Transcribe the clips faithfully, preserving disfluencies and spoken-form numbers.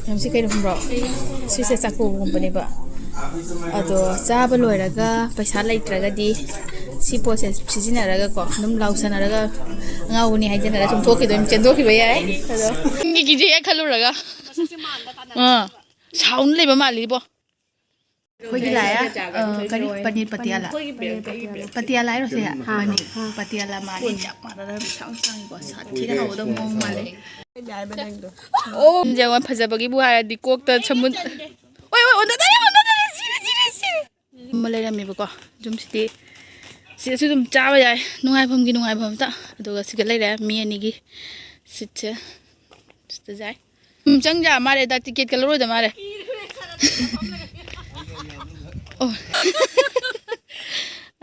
ꯌꯥꯝꯁꯤ ꯀꯩꯅꯣ ꯈꯪꯕ꯭ꯔꯣ? ꯁꯤꯁꯦ ꯆꯥꯛꯀꯧꯕꯒꯨꯝꯕꯅꯦꯕ꯫ ꯑꯗꯣ ꯆꯥꯕ ꯂꯣꯏꯔꯒ ꯄꯩꯁꯥ ꯂꯩꯇ꯭ꯔꯒꯗꯤ ꯁꯤ ꯄꯣꯠꯁꯦ ꯁꯤꯖꯤꯟꯅꯔꯒꯀꯣ ꯑꯗꯨꯝ ꯂꯥꯎꯁꯟꯅꯔꯒ ꯑꯉꯥꯎꯕꯅꯤ ꯍꯥꯏꯖꯟꯅꯔꯒ ꯁꯨꯝ ꯊꯣꯛꯈꯤꯗꯣꯏ, ꯆꯦꯟꯊꯣꯛꯈꯤꯕ ꯌꯥꯏ꯫ ꯑꯗꯣ ꯃꯤꯒꯤ ꯀꯤꯖꯩ ꯈꯜꯂꯨꯔꯒ꯫ ꯑꯥ, ꯁꯥꯎꯟ ꯂꯩꯕ ꯃꯥꯜꯂꯤꯕꯣ꯫ ꯑꯩꯈꯣꯏꯒꯤ ꯂꯥꯛꯑꯦ꯫ ꯑ, ꯀꯔꯤ? ꯄꯅꯤꯔ ꯄꯇꯤꯌꯥꯂꯥ꯫ ꯄꯇꯤꯌꯥꯂꯥ ꯍꯥꯏꯔꯣ ꯁꯦ? ꯃꯥꯅꯤ꯫ ꯄꯇꯤꯌꯥꯂꯥ ꯃꯥꯜꯂꯤ꯫ ꯆꯞ ꯃꯥꯟꯅꯅ ꯁꯥꯡ ꯁꯥꯡꯉꯤꯀꯣ꯫ ꯁꯥꯊꯤꯅ ꯍꯥꯎꯒꯗꯕ ꯃꯑꯣꯡ ꯃꯥꯜꯂꯦ꯫ ꯑꯣ, ꯌꯦꯡꯉꯣ, ꯐꯖꯕꯒꯤꯕꯨ ꯍꯥꯏꯔꯗꯤ ꯀꯣꯛꯇ ꯁꯃꯨꯟ-, ꯑꯣꯏ, ꯑꯣꯏ, ꯑꯣꯟꯅꯗꯔꯦ, ꯑꯣꯟꯅꯗꯔꯦ, ꯁꯤꯔꯦ, ꯁꯤꯔꯦ, ꯁꯤꯔꯦ꯫ ꯑꯃ ꯂꯩꯔꯝꯃꯦꯕꯀꯣ꯫ ꯌꯨꯝꯁꯤꯗꯤ ꯁꯤꯗꯁꯨ ꯑꯗꯨꯝ ꯆꯥꯕ ꯌꯥꯏ꯫ ꯅꯨꯡꯉꯥꯏꯐꯝꯒꯤ ꯅꯨꯡꯉꯥꯏꯐꯝ ꯑꯝꯇ꯫ ꯑꯗꯨꯒ ꯁꯤꯗ ꯂꯩꯔꯦ ꯃꯤ ꯑꯅꯤꯒꯤ ꯁꯤꯠꯁꯦ꯫ ꯁꯤꯗ ꯌꯥꯏ꯫ ꯎꯝ, ꯆꯪ ꯌꯥ ꯃꯥꯜꯂꯦꯗ, ꯇꯤꯀꯦꯠꯀ ꯂꯧꯔꯣꯏꯗ ꯃꯥꯜꯂꯦ꯫ ꯑꯣ꯫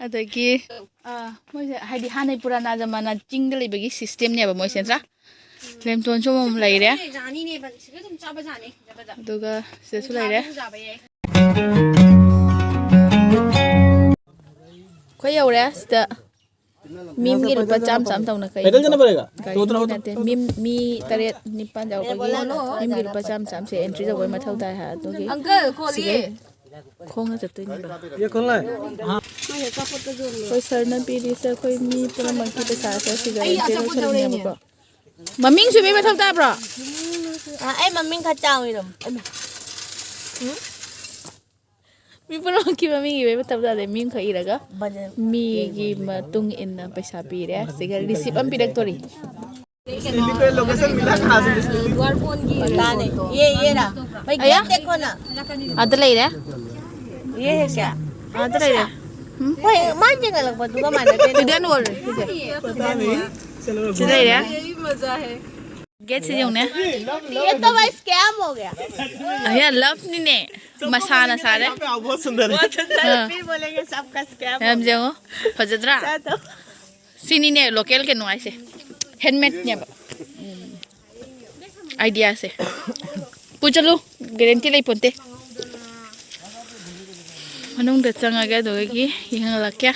ꯑꯗꯒꯤ, ꯑ, ꯃꯣꯏꯁꯦ ꯍꯥꯏꯗꯤ ꯍꯥꯟꯅꯩ ꯄꯨꯔꯥꯅꯥ ꯖꯃꯥꯅꯥ ꯆꯤꯡꯗ ꯂꯩꯕꯒꯤ ꯁꯤꯁꯇꯦꯝꯅꯦꯕ ꯃꯣꯏꯁꯦ, ꯅꯠꯇ꯭ꯔꯥ? ꯂꯦꯝꯇꯣꯟꯁꯨ ꯑꯃꯃꯝ ꯂꯩꯔꯦ꯫ ꯑꯗꯨꯒ ꯁꯤꯗꯁꯨ ꯂꯩꯔꯦ꯫ ꯑꯩꯈꯣꯏ ꯌꯧꯔꯦ ꯁꯤꯗ꯫ ꯃꯤꯝꯒꯤ ꯂꯨꯄꯥ ꯆꯥꯝ ꯆꯥꯝ ꯇꯧꯅ ꯀꯩ? ꯒꯥꯔꯤꯒꯤ ꯅꯠꯇꯦ꯫ ꯃꯤꯝ ꯃꯤ ꯇꯔꯦꯠ ꯅꯤꯄꯥꯟ ꯌꯥꯎꯕꯒꯤ ꯃꯤꯝꯒꯤ ꯂꯨꯄꯥ ꯆꯥꯝ ꯆꯥꯝꯁꯦ ꯑꯦꯟꯇ꯭ꯔꯤ ꯇꯧꯕꯩ ꯃꯊꯧ ꯇꯥꯏ ꯍꯥꯏ꯫ ꯑꯗꯨꯒꯤ ꯁꯤꯒꯩ ꯈꯣꯡꯅ ꯆꯠꯇꯣꯏꯅꯦꯕ꯫ ꯑꯩꯈꯣꯏ ꯁꯔꯅ ꯄꯤꯔꯤꯁꯦ ꯑꯩꯈꯣꯏ ꯃꯤ ꯄꯨꯝꯅꯃꯛꯀꯤ ꯄꯩꯁꯥꯁꯦ ꯁꯤꯗ ꯑꯦꯟꯇ꯭ꯔꯤ ꯇꯧꯁꯜꯂꯤꯅꯦꯕꯀꯣ꯫ ꯃꯃꯤꯡꯁꯨ ꯏꯕꯩ ꯃꯊꯧ ꯇꯥꯕ꯭ꯔꯣ? ꯑ, ꯑꯩ ꯃꯃꯤꯡ ꯈꯔ ꯆꯥꯎ ꯏꯔꯝꯃꯣ꯫ ꯃꯤ ꯄꯨꯝꯅꯃꯛꯀꯤ ꯃꯃꯤꯡ ꯏꯕꯩ ꯃꯊꯧ ꯇꯥꯗꯦ꯫ ꯃꯤ ꯑꯃꯈꯛ ꯏꯔꯒ ꯃꯤꯒꯤ ꯃꯇꯨꯡ ꯏꯟꯅ ꯄꯩꯁꯥ ꯄꯤꯔꯦ꯫ ꯁꯤꯒ ꯔꯤꯁꯤꯞ ꯑꯃ ꯄꯤꯔꯛꯇꯣꯔꯤ꯫ ꯄꯇꯥ ꯅꯍꯤ꯫ ꯌꯦ, ꯌꯦ ꯔꯍꯥ꯫ ꯚꯥꯏ, ꯑꯌꯥ꯫ ꯒꯦꯠ ꯗꯦꯈꯣ ꯅꯥ꯫ ꯑꯗ ꯂꯩꯔꯦ꯫ ꯌꯦ ꯍꯦ ꯀꯌꯥ? ꯑꯗ ꯂꯩꯔꯦ꯫ ꯎꯝ? ꯍꯣꯏ, ꯃꯥꯅ ꯆꯤꯡꯈꯠꯂꯛꯄꯗꯨꯒ ꯃꯥꯟꯅꯗꯦ꯫ ꯏꯗꯦꯟ ꯋꯥꯜ꯫ ꯁꯤꯗ ꯂꯩꯔꯦ꯫ ꯒꯦꯠꯁꯤ ꯌꯦꯡꯉꯨꯅꯦ꯫ ꯌꯦ ꯇꯣ ꯚꯥꯏ ꯁ꯭ꯀꯦꯝ ꯍꯣ ꯒꯌꯥ꯫ ꯑꯌꯥ, ꯂꯚꯅꯤꯅꯦ꯫ ꯃꯁꯥꯅ ꯁꯥꯔꯦ꯫ ꯑꯥ꯫ ꯐꯤꯔ ꯕꯣꯂꯦꯡꯒꯦ ꯁꯕꯀꯥ ꯁ꯭ꯀꯦꯝ ꯍꯣ ꯒꯌꯥ꯫ ꯌꯥꯝ ꯌꯦꯡꯉꯣ꯫ ꯐꯖꯗ꯭ꯔꯥ? ꯆꯥꯗꯣ꯫ ꯁꯤꯅꯤꯅꯦ ꯂꯣꯀꯦꯜ ꯀꯩꯅꯣ ꯍꯥꯏꯁꯦ꯫ ꯍꯦꯟꯃꯦꯗꯅꯦꯕ꯫ ꯎꯝ꯫ ꯑꯥꯏꯗꯤꯌꯥꯁꯦ꯫ ꯄꯨ ꯆꯠꯂꯨ꯫ ꯒꯦꯔꯦꯟꯇꯤ ꯂꯩ ꯄꯣꯟꯇꯦ꯫ ꯃꯅꯨꯡꯗ ꯆꯪꯉꯒꯦ ꯑꯗꯨꯗꯒꯤ ꯌꯦꯡꯍꯜꯂꯛꯀꯦ꯫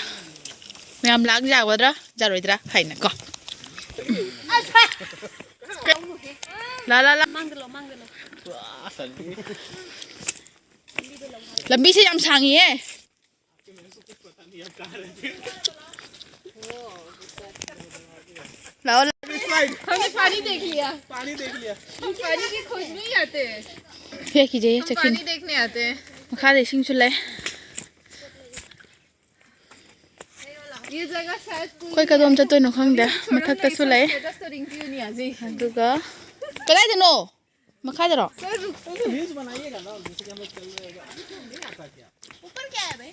ꯃꯌꯥꯝ ꯂꯥꯛ ꯌꯥꯒꯗ꯭ꯔꯥ ꯌꯥꯔꯣꯏꯗ꯭ꯔꯥ ꯍꯥꯏꯅꯀꯣ꯫ ꯂꯥ ꯂꯥ ꯂꯥ꯫ ꯂꯝꯕꯤꯁꯦ ꯌꯥꯝ ꯁꯥꯡꯉꯤꯌꯦ꯫ ꯂꯥꯛꯑꯣ, ꯂꯥꯛꯑꯣ꯫ हमने पानी देख लिया। पानी देख लिया। हम पानी की खोज नहीं आते हैं। ꯐꯦꯛ ꯀꯤꯖꯩꯌꯦ, हम ꯆꯠꯈꯤꯅꯤ꯫ पानी देखने आते हैं। ꯃꯈꯥꯗ ꯏꯁꯤꯡꯁꯨ ꯂꯩ꯫ ये जगह शायद कोई ꯑꯩꯈꯣꯏ ꯀꯗꯣꯝ ꯆꯠꯇꯣꯏꯅꯣ ꯈꯪꯗꯦ꯫ ꯃꯊꯛꯇꯁꯨ ꯂꯩ꯫ Status तो रिंकी नहीं आ जाएगी। ꯑꯗꯨꯒ ꯀꯗꯥꯏꯗꯅꯣ? ꯃꯈꯥꯗꯔꯣ? रील्स बनाइएगा ना, जैसे कि हम लोग चल रहे हैं। ऊपर क्या है भाई?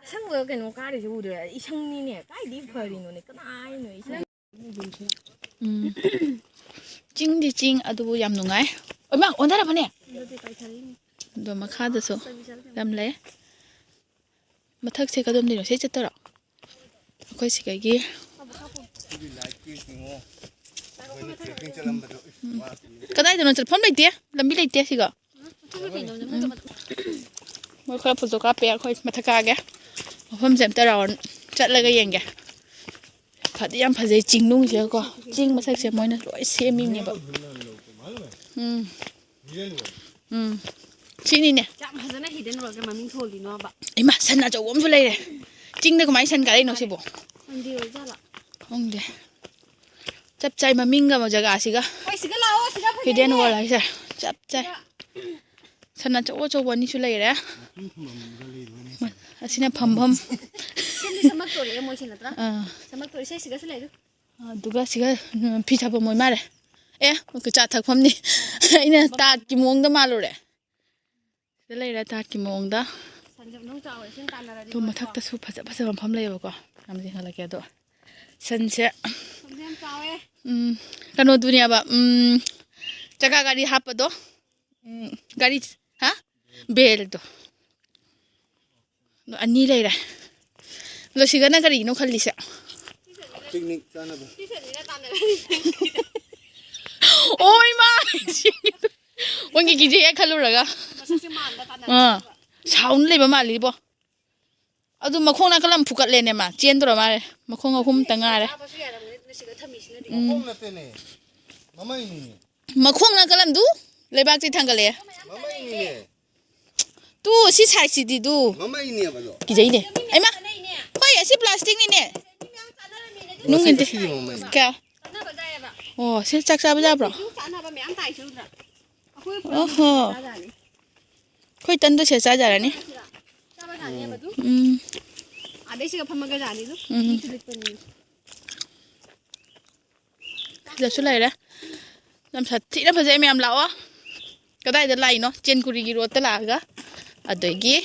ꯑꯁꯪꯕ ꯀꯩꯅꯣ ꯀꯥꯔꯤꯁꯦ ꯎꯗ꯭ꯔꯦ? ꯏꯁꯪꯅꯤꯅꯦ꯫ ꯀꯥꯏꯗꯩ ꯐꯔꯤꯅꯣꯅꯦ? ꯀꯅꯥꯏꯅꯣ ꯏꯁꯪ? ꯎꯝ꯫ ꯆꯤꯡꯗꯤ ꯆꯤꯡ, ꯑꯗꯨꯕꯨ ꯌꯥꯝ ꯅꯨꯡꯉꯥꯏ꯫ ꯑꯣꯏꯃꯥ, ꯑꯣꯟꯊꯔꯕꯅꯦ꯫ ꯑꯗꯣ ꯃꯈꯥꯗꯁꯨ ꯌꯥꯝ ꯂꯩ꯫ ꯃꯊꯛꯁꯦ ꯀꯗꯣꯝꯗꯩꯅꯣ? ꯁꯤ ꯆꯠꯇꯣꯏꯔꯣ? ꯑꯩꯈꯣꯏ ꯁꯤꯗꯒꯤ ꯀꯗꯥꯏꯗꯅꯣ? ꯆꯠꯐꯝ ꯂꯩꯇꯦ, ꯂꯝꯕꯤ ꯂꯩꯇꯦ ꯁꯤꯒ꯫ ꯃꯣꯏ ꯈꯔ ꯐꯣꯇꯣ ꯀꯥꯞꯄꯦ, ꯑꯩꯈꯣꯏ ꯃꯊꯛ ꯀꯥꯒꯦ꯫ ꯃꯐꯝꯁꯦ ꯑꯝꯇ ꯔꯥꯎꯟ ꯆꯠꯂꯒ ꯌꯦꯡꯒꯦ꯫ ꯐꯗꯤ ꯌꯥꯝ ꯐꯖꯩ ꯆꯤꯡꯅꯨꯡꯁꯤꯒꯀꯣ꯫ ꯆꯤꯡ ꯃꯊꯛꯁꯦ ꯃꯣꯏꯅ ꯂꯣꯏ ꯁꯦꯝꯃꯤꯅꯦꯕ꯫ ꯎꯝ꯫ ꯎꯝ꯫ ꯁꯤꯅꯤꯅꯦ꯫ ꯌꯥꯝ ꯐꯖꯅ hidden world ꯃꯃꯤꯡ ꯊꯣꯜꯂꯤꯅꯣꯕ꯫ ꯏꯃꯥ, ꯁꯟ ꯑꯆꯧꯕ ꯑꯃꯁꯨ ꯂꯩꯔꯦ꯫ ꯆꯤꯡꯗ ꯀꯃꯥꯏꯅ ꯁꯟ ꯀꯥꯔꯛꯏꯅꯣ ꯁꯤꯕꯣ? ꯃꯟꯗꯤꯔ ꯑꯣꯏꯖꯥꯠꯂꯣ? ꯈꯪꯗꯦ꯫ ꯆꯞ ꯆꯥꯏ ꯃꯃꯤꯡꯒ ꯖꯒꯥꯁꯤꯒ꯫ ꯍꯣꯏ, ꯁꯤꯗ ꯂꯥꯛꯑꯣ, ꯁꯤꯗ ꯐꯖꯩꯅꯦ꯫ Hidden world ꯍꯥꯏꯁꯦ꯫ ꯆꯞ ꯆꯥꯏ꯫ ꯁꯤꯗ꯫ ꯁꯟ ꯑꯆꯧ ꯑꯆꯧꯕ ꯑꯅꯤꯁꯨ ꯂꯩꯔꯦ꯫ ꯑꯁꯤꯅ ꯐꯝꯐꯝ꯫ ꯁꯤꯗꯤ ꯁꯝꯃꯛꯇꯣꯔꯦ ꯃꯣꯏꯁꯦ ꯅꯠꯇ꯭ꯔꯥ? ꯑꯥ꯫ ꯁꯝꯃꯛꯇꯣꯔꯦ꯫ ꯁꯦ, ꯁꯤꯗꯁꯨ ꯂꯩ ꯑꯗꯨ꯫ ꯑꯗꯨꯒ ꯁꯤꯒ, ꯎꯝ, ꯐꯤ ꯁꯥꯐꯝ ꯑꯣꯏ ꯃꯥꯜꯂꯦ꯫ ꯑꯦ, ꯆꯥ ꯊꯛꯐꯝꯅꯤ꯫ ꯑꯩꯅ ꯇꯥꯠꯀꯤ ꯃꯑꯣꯡꯗ ꯃꯥꯜꯂꯨꯔꯦ꯫ ꯁꯤꯗ ꯂꯩꯔꯦ ꯇꯥꯠꯀꯤ ꯃꯑꯣꯡꯗ꯫ ꯁꯟꯁꯦ ꯃꯅꯨꯡ ꯆꯥꯎꯋꯦ, ꯁꯤꯅ ꯇꯥꯟꯅꯔꯗꯤ ꯑꯗꯨ ꯂꯣꯏꯀꯣ꯫ ꯃꯊꯛꯇꯁꯨ ꯐꯖ ꯐꯖꯕ ꯃꯐꯝ ꯂꯩꯌꯦꯕꯀꯣ꯫ ꯌꯥꯝ ꯌꯦꯡꯍꯜꯂꯛꯀꯦ ꯑꯗꯣ꯫ ꯁꯟꯁꯦ, ꯁꯟꯁꯦ ꯌꯥꯝ ꯆꯥꯎꯋꯦ꯫ ꯎꯝ, ꯀꯩꯅꯣꯗꯨꯅꯦꯕ, ꯎꯝ, ꯆꯀꯥ ꯒꯥꯔꯤ ꯍꯥꯞꯄꯗꯣ꯫ ꯎꯝ, ꯒꯥꯔꯤ, ꯍꯥ? ꯕꯦꯜꯗꯣ꯫ ꯑꯅꯤ ꯂꯩꯔꯦ꯫ ꯑꯗꯣ ꯁꯤꯒꯅ ꯀꯔꯤꯒꯤꯅꯣ ꯈꯜꯂꯤꯁꯦ? ꯄꯤꯛꯅꯤꯛ ꯆꯥꯅꯕ꯫ ꯑꯣ ꯏꯃꯥ! ꯃꯣꯏꯒꯤ ꯀꯤꯖꯩ ꯍꯦꯛ ꯈꯜꯂꯨꯔꯒ꯫ ꯃꯁꯛꯁꯦ ꯃꯥꯟꯕ ꯇꯥꯟꯅꯕ꯫ ꯑꯥ꯫ ꯁꯥꯎꯟ ꯂꯩꯕ ꯃꯥꯜꯂꯤꯕꯣ꯫ ꯑꯗꯨ ꯃꯈꯣꯡ ꯅꯥꯀꯜ ꯑꯃ ꯐꯨꯀꯠꯂꯦꯅꯦ ꯃꯥ꯫ ꯆꯦꯟꯗꯣꯔ ꯃꯥꯜꯂꯦ꯫ ꯃꯈꯣꯡ ꯑꯍꯨꯝꯇ ꯉꯥꯏꯔꯦ꯫ ꯎꯝ꯫ ꯃꯈꯣꯡ ꯅꯠꯇꯦꯅꯦ꯫ ꯃꯃꯩꯅꯤꯅꯦ꯫ ꯃꯈꯣꯡ ꯅꯥꯀꯜ ꯑꯃꯗꯨ ꯂꯩꯕꯥꯛꯇꯤ ꯊꯥꯡꯒꯠꯂꯛꯑꯦ꯫ ꯃꯃꯩꯅꯤꯅꯦ꯫ ꯇꯨ, ꯁꯤ ꯁꯥꯏꯖꯁꯤꯗꯤ ꯇꯨ꯫ ꯃꯃꯩꯅꯦꯕ ꯑꯗꯣ꯫ ꯀꯤꯖꯩꯅꯦ꯫ ꯑꯩꯃ! ꯍꯣꯏ, ꯑꯁꯤ plasticꯅꯤꯅꯦ꯫ ꯅꯨꯡꯒꯤꯗꯤ꯫ ꯁꯤꯒꯤ ꯃꯃꯩꯅꯦ꯫ ꯀꯌꯥ? ꯑꯣ, ꯁꯤ ꯆꯥꯛ ꯆꯥꯕ ꯌꯥꯕ꯭ꯔꯣ? ꯑꯣꯍꯣ꯫ ꯑꯩꯈꯣꯏ ꯇꯟꯗꯣ ꯁꯤꯗ ꯆꯥꯖꯔꯅꯤ꯫ ꯎꯝ꯫ ꯑꯗꯩ ꯁꯤꯒ ꯐꯝꯃꯒ ꯖꯥꯅꯤꯗꯨ꯫ ꯎꯝ꯫ ꯁꯤꯗꯁꯨ ꯂꯩꯔꯦ꯫ ꯌꯥꯝ ꯁꯥꯊꯤꯅ ꯐꯖꯩ ꯃꯌꯥꯝ, ꯂꯥꯛꯑꯣ꯫ ꯀꯗꯥꯏꯗ ꯂꯥꯛꯏꯅꯣ? ꯆꯦꯟꯀꯨꯔꯤꯒꯤ roadꯇ ꯂꯥꯛꯑꯒ꯫ ꯑꯗꯒꯤ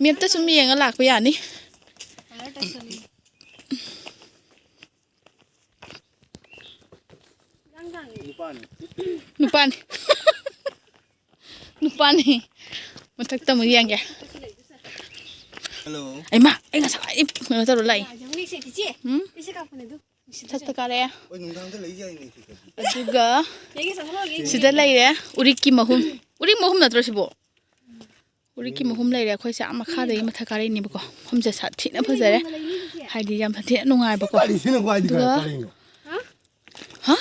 mapꯇ ꯁꯨꯝ ꯌꯦꯡꯉ ꯂꯥꯛꯄ ꯌꯥꯅꯤ꯫ ꯅꯨꯄꯥꯅꯤ꯫ ꯅꯨꯄꯥꯅꯤ꯫ ꯅꯨꯄꯥꯅꯤ꯫ ꯃꯊꯛꯇ ꯑꯃꯨꯛ ꯌꯦꯡꯒꯦ꯫ Hello꯫ ꯑꯩꯃ, ꯑꯩ ꯉꯁꯥꯏ ꯀꯩꯅꯣ ꯇꯧꯔ ꯂꯥꯛꯏ꯫ ꯎꯝ? ꯃꯊꯛꯇ ꯀꯥꯔꯛꯑꯦ꯫ ꯑꯣꯏ, ꯅꯨꯡꯗꯥꯡꯗ ꯂꯩ ꯌꯥꯏꯅꯦ ꯁꯤꯗꯗꯤ꯫ ꯑꯗꯨꯒ ꯁꯤꯗ ꯂꯩꯔꯦ ꯎꯔꯤꯛꯀꯤ ꯃꯍꯨꯝ꯫ ꯎꯔꯤꯛ ꯃꯍꯨꯝ ꯅꯠꯇ꯭ꯔꯣ ꯁꯤꯕꯣ? ꯎꯔꯤꯛꯀꯤ ꯃꯍꯨꯝ ꯂꯩꯔꯦ꯫ ꯑꯩꯈꯣꯏꯁꯦ ꯑꯥ ꯃꯈꯥꯗꯒꯤ ꯃꯊꯛ ꯀꯥꯔꯛꯏꯅꯦꯕꯀꯣ꯫ ꯃꯐꯝꯁꯦ ꯁꯥꯊꯤꯅ ꯐꯖꯔꯦ꯫ ꯍꯥꯏꯗꯤ ꯌꯥꯝ ꯁꯥꯊꯤꯅ ꯅꯨꯡꯉꯥꯏꯕꯀꯣ꯫ ꯋꯥꯔꯤꯁꯤꯅ ꯈ꯭ꯋꯥꯏꯗꯤ ꯑꯗꯨꯒ ꯀꯔꯤꯅꯣ? ꯍꯥ?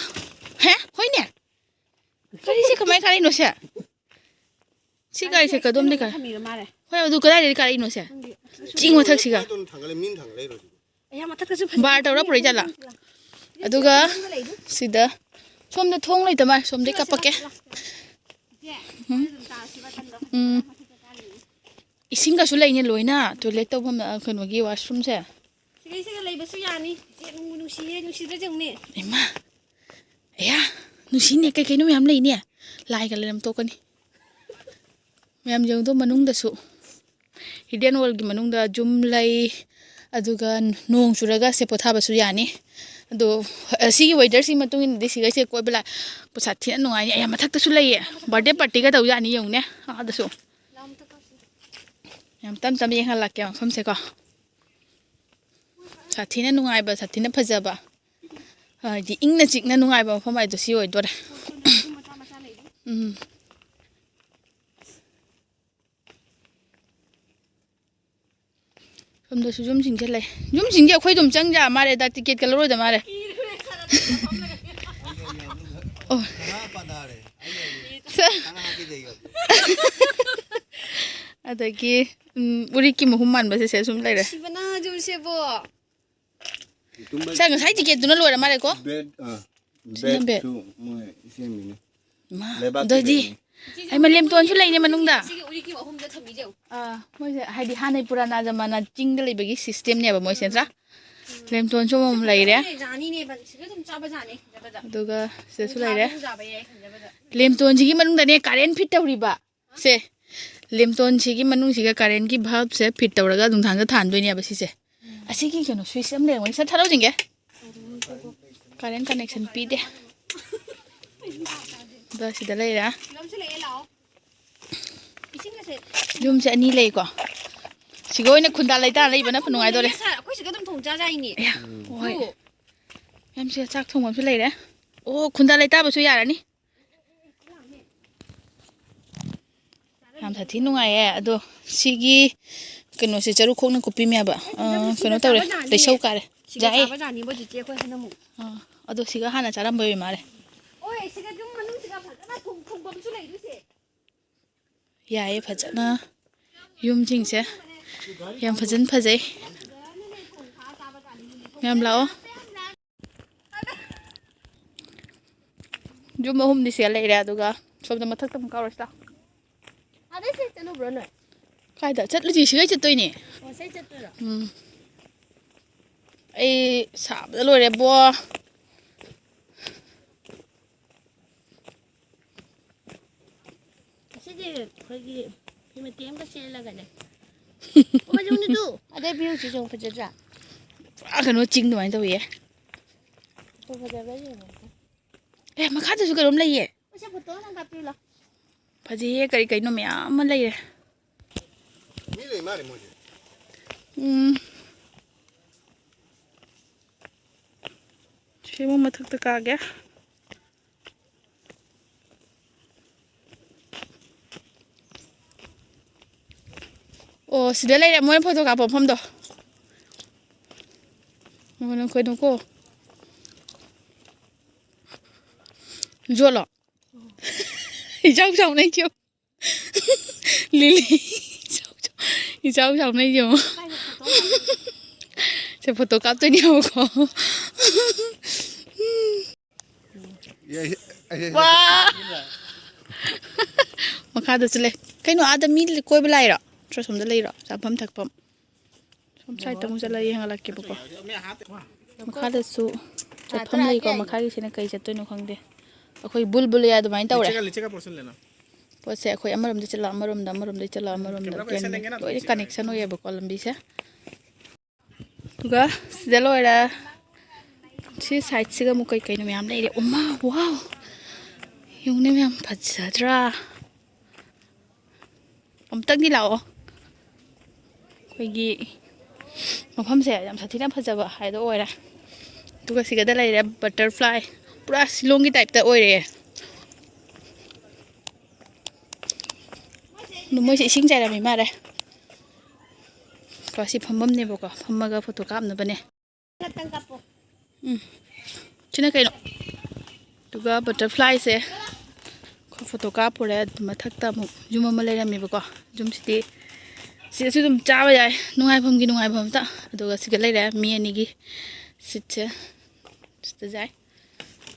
ꯍꯦ? ꯍꯣꯏꯅꯦ꯫ ꯀꯔꯤꯁꯦ ꯀꯃꯥꯏ ꯀꯥꯔꯛꯏꯅꯣ ꯁꯦ? ꯁꯤ ꯒꯥꯔꯤꯁꯦ ꯀꯗꯣꯝꯗꯩ ꯀꯥꯔꯛ-, ꯊꯝꯃꯤꯕ ꯃꯥꯜꯂꯦ꯫ ꯍꯣꯏ, ꯑꯗꯨ ꯀꯗꯥꯏꯗꯩ ꯀꯥꯔꯛꯏꯅꯣ ꯁꯦ? ꯈꯪꯗꯦ꯫ ꯆꯤꯡ ꯃꯊꯛꯁꯤꯒ꯫ ꯊꯥꯡꯒꯠꯂꯦ, ꯃꯤꯅ ꯊꯥꯡꯒꯠꯂꯛꯏꯔꯣ ꯁꯤꯕꯣ? ꯑꯌꯥ, ꯃꯊꯛꯇꯁꯨ ꯐꯖꯅ ꯕꯥꯔ ꯇꯧꯔ ꯄꯨꯔꯛꯏ ꯖꯥꯠꯂꯥ? ꯁꯤꯗ ꯑꯗꯨꯒ ꯁꯤꯗ ꯁꯣꯝꯗ ꯊꯣꯡ ꯂꯩꯇ ꯃꯥꯜꯂꯦ, ꯁꯣꯝꯗꯩ ꯀꯥꯞꯄꯛꯀꯦ꯫ ꯎꯝ꯫ ꯏꯁꯤꯡꯒꯁꯨ ꯂꯩꯅꯦ ꯂꯣꯏꯅ, toilet ꯇꯧꯐꯝ, ꯑ, ꯀꯩꯅꯣꯒꯤ washroomꯁꯦ꯫ ꯁꯤꯒꯩꯁꯤꯒ ꯂꯩꯕꯁꯨ ꯌꯥꯅꯤ꯫ ꯏꯆꯦ, ꯅꯨꯡꯕꯨ ꯅꯨꯡꯁꯤꯌꯦ, ꯅꯨꯡꯁꯤꯗ꯭ꯔꯥ ꯌꯦꯡꯉꯨꯅꯦ꯫ ꯏꯃꯥ! ꯑꯌꯥ! ꯅꯨꯡꯁꯤꯅꯦ, ꯀꯩ ꯀꯩꯅꯣ ꯃꯌꯥꯝ ꯂꯩꯅꯦ꯫ ꯂꯥꯏꯒ ꯂꯩꯔꯝ ꯇꯣꯛꯀꯅꯤ꯫ ꯃꯌꯥꯝ ꯌꯦꯡꯉꯨꯗꯣ, ꯃꯅꯨꯡꯗꯁꯨ꯫ Hidden Worldꯒꯤ ꯃꯅꯨꯡꯗ ꯖꯨꯝ ꯂꯩ, ꯑꯗꯨꯒ ꯅꯣꯡ ꯆꯨꯔꯒ ꯁꯦ ꯄꯣꯊꯥꯕꯁꯨ ꯌꯥꯅꯤ꯫ ꯑꯗꯣ, ꯑꯁꯤꯒꯤ weatherꯁꯤꯒꯤ ꯃꯇꯨꯡ ꯏꯟꯅꯗꯤ ꯁꯤꯒꯩꯁꯦ ꯀꯣꯏꯕ ꯂꯥꯛ-, ꯁꯥꯊꯤꯅ ꯅꯨꯡꯉꯥꯏꯅꯤ꯫ ꯑꯌꯥ, ꯃꯊꯛꯇꯁꯨ ꯂꯩꯌꯦ꯫ Birthday partyꯒ ꯇꯧ ꯌꯥꯅꯤ, ꯌꯦꯡꯉꯨꯅꯦ, ꯑꯥꯗꯁꯨ꯫ ꯌꯥꯝ ꯇꯞ ꯇꯞꯅ ꯌꯦꯡꯍꯜꯂꯛꯀꯦ ꯃꯐꯝꯁꯦꯀꯣ꯫ ꯁꯥꯊꯤꯅ ꯅꯨꯡꯉꯥꯏꯕ, ꯁꯥꯊꯤꯅ ꯐꯖꯕ, ꯍꯥꯏꯗꯤ ꯏꯪꯅ ꯆꯤꯛꯅ ꯅꯨꯡꯉꯥꯏꯕ ꯃꯐꯝ ꯍꯥꯏꯗꯣ ꯁꯤ ꯑꯣꯏꯗꯣꯔꯦ꯫ ꯎꯝ꯫ ꯁꯣꯝꯗꯁꯨ ꯌꯨꯝꯁꯤꯡꯁꯦ ꯂꯩ꯫ ꯌꯨꯝꯁꯤꯡꯁꯦ ꯑꯩꯈꯣꯏ ꯑꯗꯨꯝ ꯆꯪ ꯌꯥ ꯃꯥꯜꯂꯦꯗ, ꯇꯤꯀꯦꯠꯀ ꯂꯧꯔꯣꯏꯗ ꯃꯥꯜꯂꯦ꯫ ꯑꯣ꯫ ꯁꯥ-, ꯑꯗꯒꯤ, ꯎꯝ, ꯎꯔꯤꯛꯀꯤ ꯃꯍꯨꯝ ꯃꯥꯟꯕꯁꯦ ꯁꯦ ꯁꯨꯝ ꯂꯩꯔꯦ꯫ ꯁꯤꯕꯅ ꯌꯨꯝꯁꯦꯕꯣ꯫ ꯁꯦ, ꯉꯁꯥꯏ ꯇꯤꯀꯦꯠꯇꯨꯅ ꯂꯣꯏꯔ ꯃꯥꯜꯂꯦꯀꯣ? ꯕꯦꯠ, ꯑꯥ, ꯁꯤꯅ ꯕꯦꯠ꯫ ꯕꯦꯠꯁꯨ ꯃꯣꯏ ꯁꯦꯝꯃꯤꯅꯦ꯫ ꯃꯥ, ꯂꯩꯕꯥꯛꯀꯤ ꯑꯗꯨꯗꯤ ꯂꯩꯅꯤ꯫ ꯑꯩ ꯃꯥ ꯂꯦꯝꯇꯣꯟꯁꯨ ꯂꯩꯅꯦ ꯃꯅꯨꯡꯗ꯫ ꯁꯤꯒꯤ ꯎꯔꯤꯛꯀꯤ ꯃꯍꯨꯝꯗ ꯊꯝꯃꯤꯁꯦ ꯌꯦꯡꯉꯨ꯫ ꯑꯥ, ꯃꯣꯏꯁꯦ ꯍꯥꯏꯗꯤ ꯍꯥꯟꯅꯩ ꯄꯨꯔꯥꯅꯥ ꯖꯃꯥꯅꯥ ꯆꯤꯡꯗ ꯂꯩꯕꯒꯤ ꯁꯤꯁꯇꯦꯝꯅꯦꯕ ꯃꯣꯏꯁꯦ ꯅꯠꯇ꯭ꯔꯥ? ꯂꯦꯝꯇꯣꯟꯁꯨ ꯑꯃꯃꯝ ꯂꯩꯔꯦ꯫ ꯌꯥꯅꯤꯅꯦꯕ, ꯁꯤꯒ ꯑꯗꯨꯝ ꯆꯥꯕ ꯌꯥꯅꯤ ꯐꯖꯕꯗ꯫ ꯑꯗꯨꯒ ꯁꯤꯗꯁꯨ ꯂꯩꯔꯦ꯫ ꯊꯥꯕ ꯌꯥꯏ ꯐꯖꯕꯗ꯫ ꯂꯦꯝꯇꯣꯟꯁꯤꯒꯤ ꯃꯅꯨꯡꯗꯅꯦ ꯀꯥꯔꯦꯟ ꯐꯤꯠ ꯇꯧꯔꯤꯕ꯫ ꯁꯦ, ꯂꯦꯝꯇꯣꯟꯁꯤꯒꯤ ꯃꯅꯨꯡꯁꯤꯒ ꯀꯥꯔꯦꯟꯒꯤ ꯚꯜꯕꯁꯦ ꯐꯤꯠ ꯇꯧꯔꯒ ꯅꯨꯡꯗꯥꯡꯗ ꯊꯥꯟꯗꯣꯏꯅꯦꯕ ꯁꯤꯁꯦ꯫ ꯑꯁꯤꯒꯤ ꯀꯩꯅꯣ ꯁ꯭ꯋꯤꯆ ꯑꯃ ꯂꯩꯔꯝꯒꯅꯤ, ꯁꯠ ꯊꯥꯗꯣꯛꯁꯤꯟꯒꯦ꯫ ꯀꯥꯔꯦꯟ ꯀꯅꯦꯛꯁꯟ ꯄꯤꯗꯦ꯫ ꯑꯗꯣ ꯁꯤꯗ ꯂꯩꯔꯦ꯫ ꯌꯨꯝꯁꯦ ꯑꯅꯤ ꯂꯩꯀꯣ꯫ ꯁꯤꯒ ꯑꯣꯏꯅ ꯈꯨꯟꯗꯥ ꯂꯩꯇꯥ ꯂꯩꯕꯅ ꯅꯨꯡꯉꯥꯏꯗꯣꯔꯦ꯫ ꯑꯩꯈꯣꯏ ꯁꯤꯗ ꯑꯗꯨꯝ ꯊꯣꯡ ꯆꯥ ꯌꯥꯏꯅꯦ꯫ ꯑꯌꯥ, ꯍꯣꯏ꯫ ꯑꯗꯨ꯫ ꯌꯥꯝꯁꯤꯗ ꯆꯥꯛ ꯊꯣꯡꯕ ꯑꯃꯁꯨ ꯂꯩꯔꯦ꯫ ꯑꯣ, ꯈꯨꯟꯗꯥ ꯂꯩꯇꯥꯕꯁꯨ ꯌꯥꯔꯅꯤ꯫ ꯌꯥꯝ ꯁꯥꯊꯤ ꯅꯨꯡꯉꯥꯏꯌꯦ꯫ ꯑꯗꯣ ꯁꯤꯒꯤ ꯀꯩꯅꯣꯁꯦ ꯆꯔꯨ ꯈꯣꯡꯅ ꯀꯨꯞꯄꯤꯃꯦꯕ꯫ ꯑ, ꯀꯩꯅꯣ ꯇꯧꯔꯦ, ꯂꯩꯁꯧ ꯀꯥꯔꯦ꯫ ꯁꯤꯒ ꯌꯥꯏꯌꯦ꯫ ꯆꯥꯕ ꯌꯥꯅꯤꯕꯣ ꯆꯤꯆꯦ ꯑꯩꯈꯣꯏ ꯍꯟꯗꯛꯃꯨꯛ꯫ ꯑ, ꯑꯗꯣ ꯁꯤꯒ ꯍꯥꯟꯅ ꯆꯥꯔꯝꯕ ꯑꯣꯏ ꯃꯥꯜꯂꯦ꯫ ꯍꯣꯏ, ꯁꯤꯒ ꯌꯨꯝ ꯃꯅꯨꯡꯁꯤꯒ ꯐꯖꯅ ꯊꯣꯡ-, ꯊꯣꯡꯐꯝꯁꯨ ꯂꯩꯗꯣꯏꯁꯦ꯫ ꯌꯥꯏꯌꯦ, ꯐꯖꯅ ꯌꯨꯝꯁꯤꯡꯁꯦ ꯌꯥꯝ ꯐꯖꯅ ꯐꯖꯩ꯫ ꯃꯌꯥꯝ ꯂꯥꯛꯑꯣ꯫ ꯌꯨꯝ ꯑꯍꯨꯝꯗꯤ ꯁꯤꯗ ꯂꯩꯔꯦ, ꯑꯗꯨꯒ ꯁꯣꯝꯗ ꯃꯊꯛꯇ ꯑꯃꯨꯛ ꯀꯥꯎꯔꯁꯤ ꯂꯥꯎ꯫ ꯑꯗꯩ ꯁꯤ ꯆꯠꯂꯨꯕ꯭ꯔꯣ ꯅꯣꯏ? ꯀꯥꯏꯗ ꯆꯠꯂꯨꯁꯤ? ꯁꯤꯗꯩ ꯆꯠꯇꯣꯏꯅꯦ꯫ ꯑꯣ, ꯁꯤꯗꯩ ꯆꯠꯇꯣꯏꯔꯣ? ꯎꯝ꯫ ꯑꯩ ꯁꯥꯕꯗ ꯂꯣꯏꯔꯦꯕꯣ꯫ ꯑꯁꯤꯗꯤ ꯑꯩꯈꯣꯏꯒꯤ ꯐꯤ ꯃꯇꯦꯛ ꯑꯃꯒ ꯁꯦꯠꯂꯒꯅꯦ꯫ ꯑꯣ, ꯃꯆꯨꯅꯤꯗꯨ꯫ ꯑꯗꯩ ꯚ꯭ꯌꯨꯁꯤꯁꯨ ꯌꯥꯝ ꯐꯖꯗ꯭ꯔꯥ? ꯄꯨꯔꯥ ꯀꯩꯅꯣ ꯆꯤꯡ ꯑꯗꯨꯃꯥꯏꯅ ꯇꯧꯋꯤꯌꯦ꯫ ꯑꯣ, ꯐꯖꯕ꯭ꯔꯥ ꯌꯦꯡꯉꯣ꯫ ꯑꯦ, ꯃꯈꯥꯗꯁꯨ ꯀꯩꯅꯣꯝ ꯂꯩꯌꯦ꯫ ꯑꯁꯤ ꯐꯣꯇꯣ ꯑꯃ ꯀꯥꯞꯄꯤꯌꯨ ꯂꯥꯎ꯫ ꯐꯖꯩꯌꯦ, ꯀꯔꯤ ꯀꯩꯅꯣ ꯃꯌꯥꯝ ꯑꯃ ꯂꯩꯔꯦ꯫ ꯃꯤ ꯂꯩ ꯃꯥꯜꯂꯦ ꯃꯣꯏꯁꯦ꯫ ꯎꯝ꯫ ꯁꯤꯕꯨ ꯃꯊꯛꯇ ꯀꯥꯒꯦ꯫ ꯑꯣ, ꯁꯤꯗ ꯂꯩꯔꯦ ꯃꯣꯏꯅ ꯐꯣꯇꯣ ꯀꯥꯞꯄ ꯃꯐꯝꯗꯣ꯫ ꯅꯣꯏꯅꯨꯀꯣ꯫ ꯌꯣꯠꯂꯣ? ꯏꯆꯥꯎ ꯆꯥꯎꯅ ꯌꯣ꯫ ꯂꯤꯂꯤ꯫ ꯏꯆꯥꯎ ꯆꯥꯎ-, ꯏꯆꯥꯎ ꯆꯥꯎꯅ ꯌꯣ꯫ ꯁꯦ, ꯐꯣꯇꯣ ꯀꯥꯞꯇꯣꯏꯅꯦꯕꯀꯣ꯫ ꯋꯥ! ꯃꯈꯥꯗꯁꯨ ꯂꯩ꯫ ꯀꯩꯅꯣ, ꯑꯥꯗ ꯃꯤ ꯀꯣꯏꯕ ꯂꯥꯛꯏꯔꯣ? ꯅꯠꯇ꯭ꯔ ꯁꯣꯝꯗ ꯂꯩꯔꯣ? ꯆꯥꯐꯝ ꯊꯛꯐꯝ꯫ ꯁꯣꯝ ꯁꯥꯏꯗꯇ ꯑꯃꯨꯛ ꯆꯠꯂꯒ ꯌꯦꯡꯍꯜꯂꯛꯀꯦꯕꯀꯣ꯫ ꯃꯈꯥꯗꯁꯨ ꯆꯠꯐꯝ ꯂꯩꯀꯣ꯫ ꯃꯈꯥꯒꯤꯁꯤꯅ ꯀꯩ ꯆꯠꯇꯣꯏꯅꯣ ꯈꯪꯗꯦ꯫ ꯑꯩꯈꯣꯏ ꯕꯨꯜꯕꯨꯂꯤꯌꯥ ꯑꯗꯨꯃꯥꯏꯅ ꯇꯧꯔꯦ꯫ ꯄꯣꯠꯁꯦ ꯑꯩꯈꯣꯏ ꯑꯃꯔꯣꯝꯗ ꯆꯠꯂ ꯑꯃꯔꯣꯝꯗ, ꯑꯃꯔꯣꯝꯗ ꯆꯠꯂ ꯑꯃꯔꯣꯝꯗ, ꯂꯣꯏꯅ ꯀꯅꯦꯛꯁꯟ ꯑꯣꯏꯌꯦꯕꯀꯣ ꯂꯝꯕꯤꯁꯦ꯫ ꯑꯗꯨꯒ ꯁꯤꯗ ꯂꯣꯏꯔꯦ꯫ ꯁꯤ ꯁꯥꯏꯗꯁꯤꯒ ꯑꯃꯨꯛ ꯀꯩ ꯀꯩꯅꯣ ꯃꯌꯥꯝ ꯂꯩꯔꯦ꯫ ꯎꯃꯥ, ꯋꯥꯎ! ꯌꯦꯡꯉꯨꯅꯦ ꯃꯌꯥꯝ, ꯐꯖꯗ꯭ꯔꯥ? ꯑꯃꯨꯛꯇꯪꯗꯤ ꯂꯥꯛꯑꯣ꯫ ꯑꯩꯈꯣꯏꯒꯤ ꯃꯐꯝꯁꯦ ꯌꯥꯝ ꯁꯥꯊꯤꯅ ꯐꯖꯕ ꯍꯥꯏꯗꯣ ꯑꯣꯏꯔꯦ꯫ ꯑꯗꯨꯒ ꯁꯤꯒꯗ ꯂꯩꯔꯦ ꯕꯇꯔꯐ꯭ꯂꯥꯏ, ꯄꯨꯔꯥ ꯁꯤꯂꯣꯡꯒꯤ ꯇꯥꯏꯞꯇ ꯑꯣꯏꯔꯦ꯫ ꯑꯗꯨ ꯃꯣꯏꯁꯦ ꯏꯁꯤꯡ ꯆꯥꯏꯔꯝꯃꯤ ꯃꯥꯜꯂꯦ꯫ ꯀꯣ, ꯁꯤ ꯐꯝꯐꯝꯅꯦꯕꯀꯣ, ꯐꯝꯃꯒ ꯐꯣꯇꯣ ꯀꯥꯞꯅꯕꯅꯦ꯫ ꯎꯝ꯫ ꯁꯤꯅ ꯀꯩꯅꯣ? ꯑꯗꯨꯒ ꯕꯇꯔꯐ꯭ꯂꯥꯏꯁꯦ ꯑꯩꯈꯣꯏ ꯐꯣꯇꯣ ꯀꯥꯞꯄꯨꯔꯦ꯫ ꯑꯗꯨ ꯃꯊꯛꯇ ꯑꯃꯨꯛ ꯌꯨꯝ ꯑꯃ ꯂꯩꯔꯝꯃꯦꯕꯀꯣ꯫ ꯌꯨꯝꯁꯤꯗꯤ ꯁꯤꯗꯁꯨ ꯑꯗꯨꯝ ꯆꯥꯕ ꯌꯥꯏ, ꯅꯨꯡꯉꯥꯏꯐꯝꯒꯤ ꯅꯨꯡꯉꯥꯏꯐꯝ ꯑꯝꯇ꯫ ꯑꯗꯨꯒ ꯁꯤꯗ ꯂꯩꯔꯦ ꯃꯤ ꯑꯅꯤꯒꯤ ꯁꯤꯠꯁꯦ꯫ ꯁꯤꯗ ꯌꯥꯏ꯫